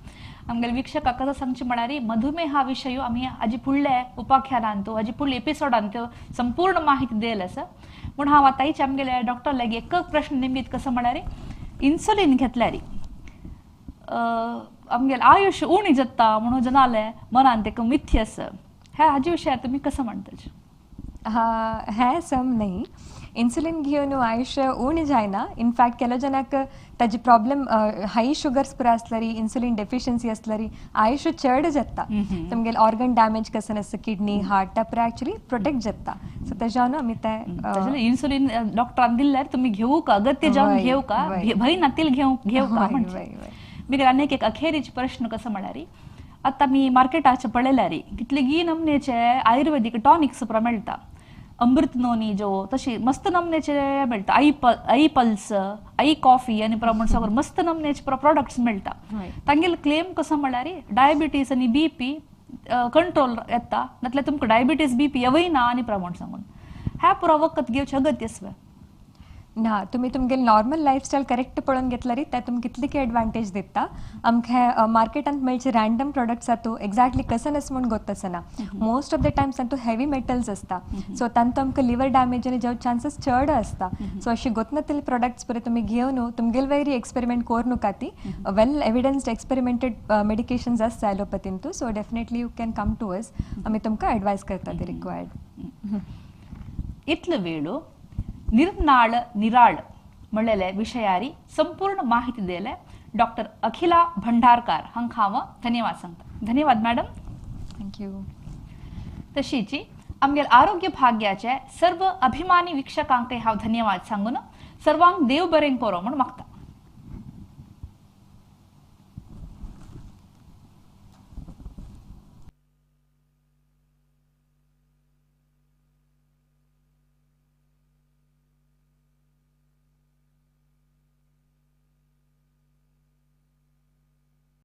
आमगेले वीक्षकाक कसं सांगचें म्हळ्यार मधुमेहा विशयी आमी हाजी फुडले उपाख्यानांत, हाजी फुडले एपिसोडांत संपूर्ण माहिती दिल आसा. म्हूण हांव आतांच आमगेले डॉक्टर लागीं एक प्रश्न निमित्त कसं म्हळ्यार इन्सुलीन घेतल्यार आमगेले आयुष्य उणी जाता म्हणून जनाले मनान तेका मिथ्य आसा, ह्या हाजे विशयार तुमी कसं म्हणटात? हें सम न्ही, इन्सुलीन घेवन आयुष्य उणें जायना. इनफॅक्ट केलो जनाक ताजी प्रॉब्लेम हाय शुगर्स पुरो आसल्यार, इन्सुलीन डेफिशियन्सी आसल्यार आयुष्य चड जाता, तुमगेले ऑर्गन डॅमेज कसन आसता, किडनी, हार्ट, त्या पुरो ॲक्च्युली प्रोटेक्ट जाता. सो तेज्यान आमी ते इन्सुलीन डॉक्टरान दिल्यार तुमी घेवू का, अगत्य जावन घेवू का, भंय नातील घेवू का म्हणजे. मागीर आनीक एक अखेरीच प्रश्न कसो म्हळ्यार आतां आमी मार्केटाचे पळयल्यार कितलेगी नमनेचे आयुर्वेदीक टॉनिक्स पुरो मेळटा, अमृत नोनी जो तशी मस्त नमनेचे मेळटा, I pulse, I coffee आनी प्रमाण सगळं मस्त नमनेचे प्रोडक्ट्स मेळटा. तांगेले क्लेम कसो म्हळ्यार डायबिटीज आनी बीपी कंट्रोल येता, नातल्यार तुमकां डायबिटीज बीपी येवय ना आनी प्रमाण सांगून ह्या पुरो वखद घेवचें अगत्य आसा. ना, तुमी तुमगेले नॉर्मल लायफस्टायल करेक्ट पळोवन घेतल्यार ते तुमकां कितली एडवांटेज दिता. आमकां मार्केटांत मेळचे रँडम प्रोडक्ट्स आतां एक्झॅक्टली कसन आसा म्हूण गोत आसना. मोस्ट ऑफ the times तांतू हेवी मेटल्स आसता, सो तांतू आमकां लिवर डॅमेज आनी जावचे चान्सीस चड आसता. सो अशे गोतनातले प्रोडक्ट्स पळय तुमी घेवन तुमगेले वयर एक्सपेरिमेंट करू नका, ती वेल एविडन्स्ड एक्सपेरिमेंटेड मेडिकेशन्स आसता एलोपथींतू. So definitely you can come to us, आमी तुमकां एडवायस करता ते रिक्वायर्ड. इतलो वेळ निर्नाळ निराळ म्हणलेले विशयारी संपूर्ण माहिती दिले डॉक्टर अखिला भंडारकार हांकां हांव धन्यवाद सांगता. धन्यवाद मॅडम. Thank you. तशीच आमगेले आरोग्य भाग्याचे सर्व अभिमानी वीक्षकांकय हांव धन्यवाद सांगून सर्वांक देव बरें करो म्हूण मागता.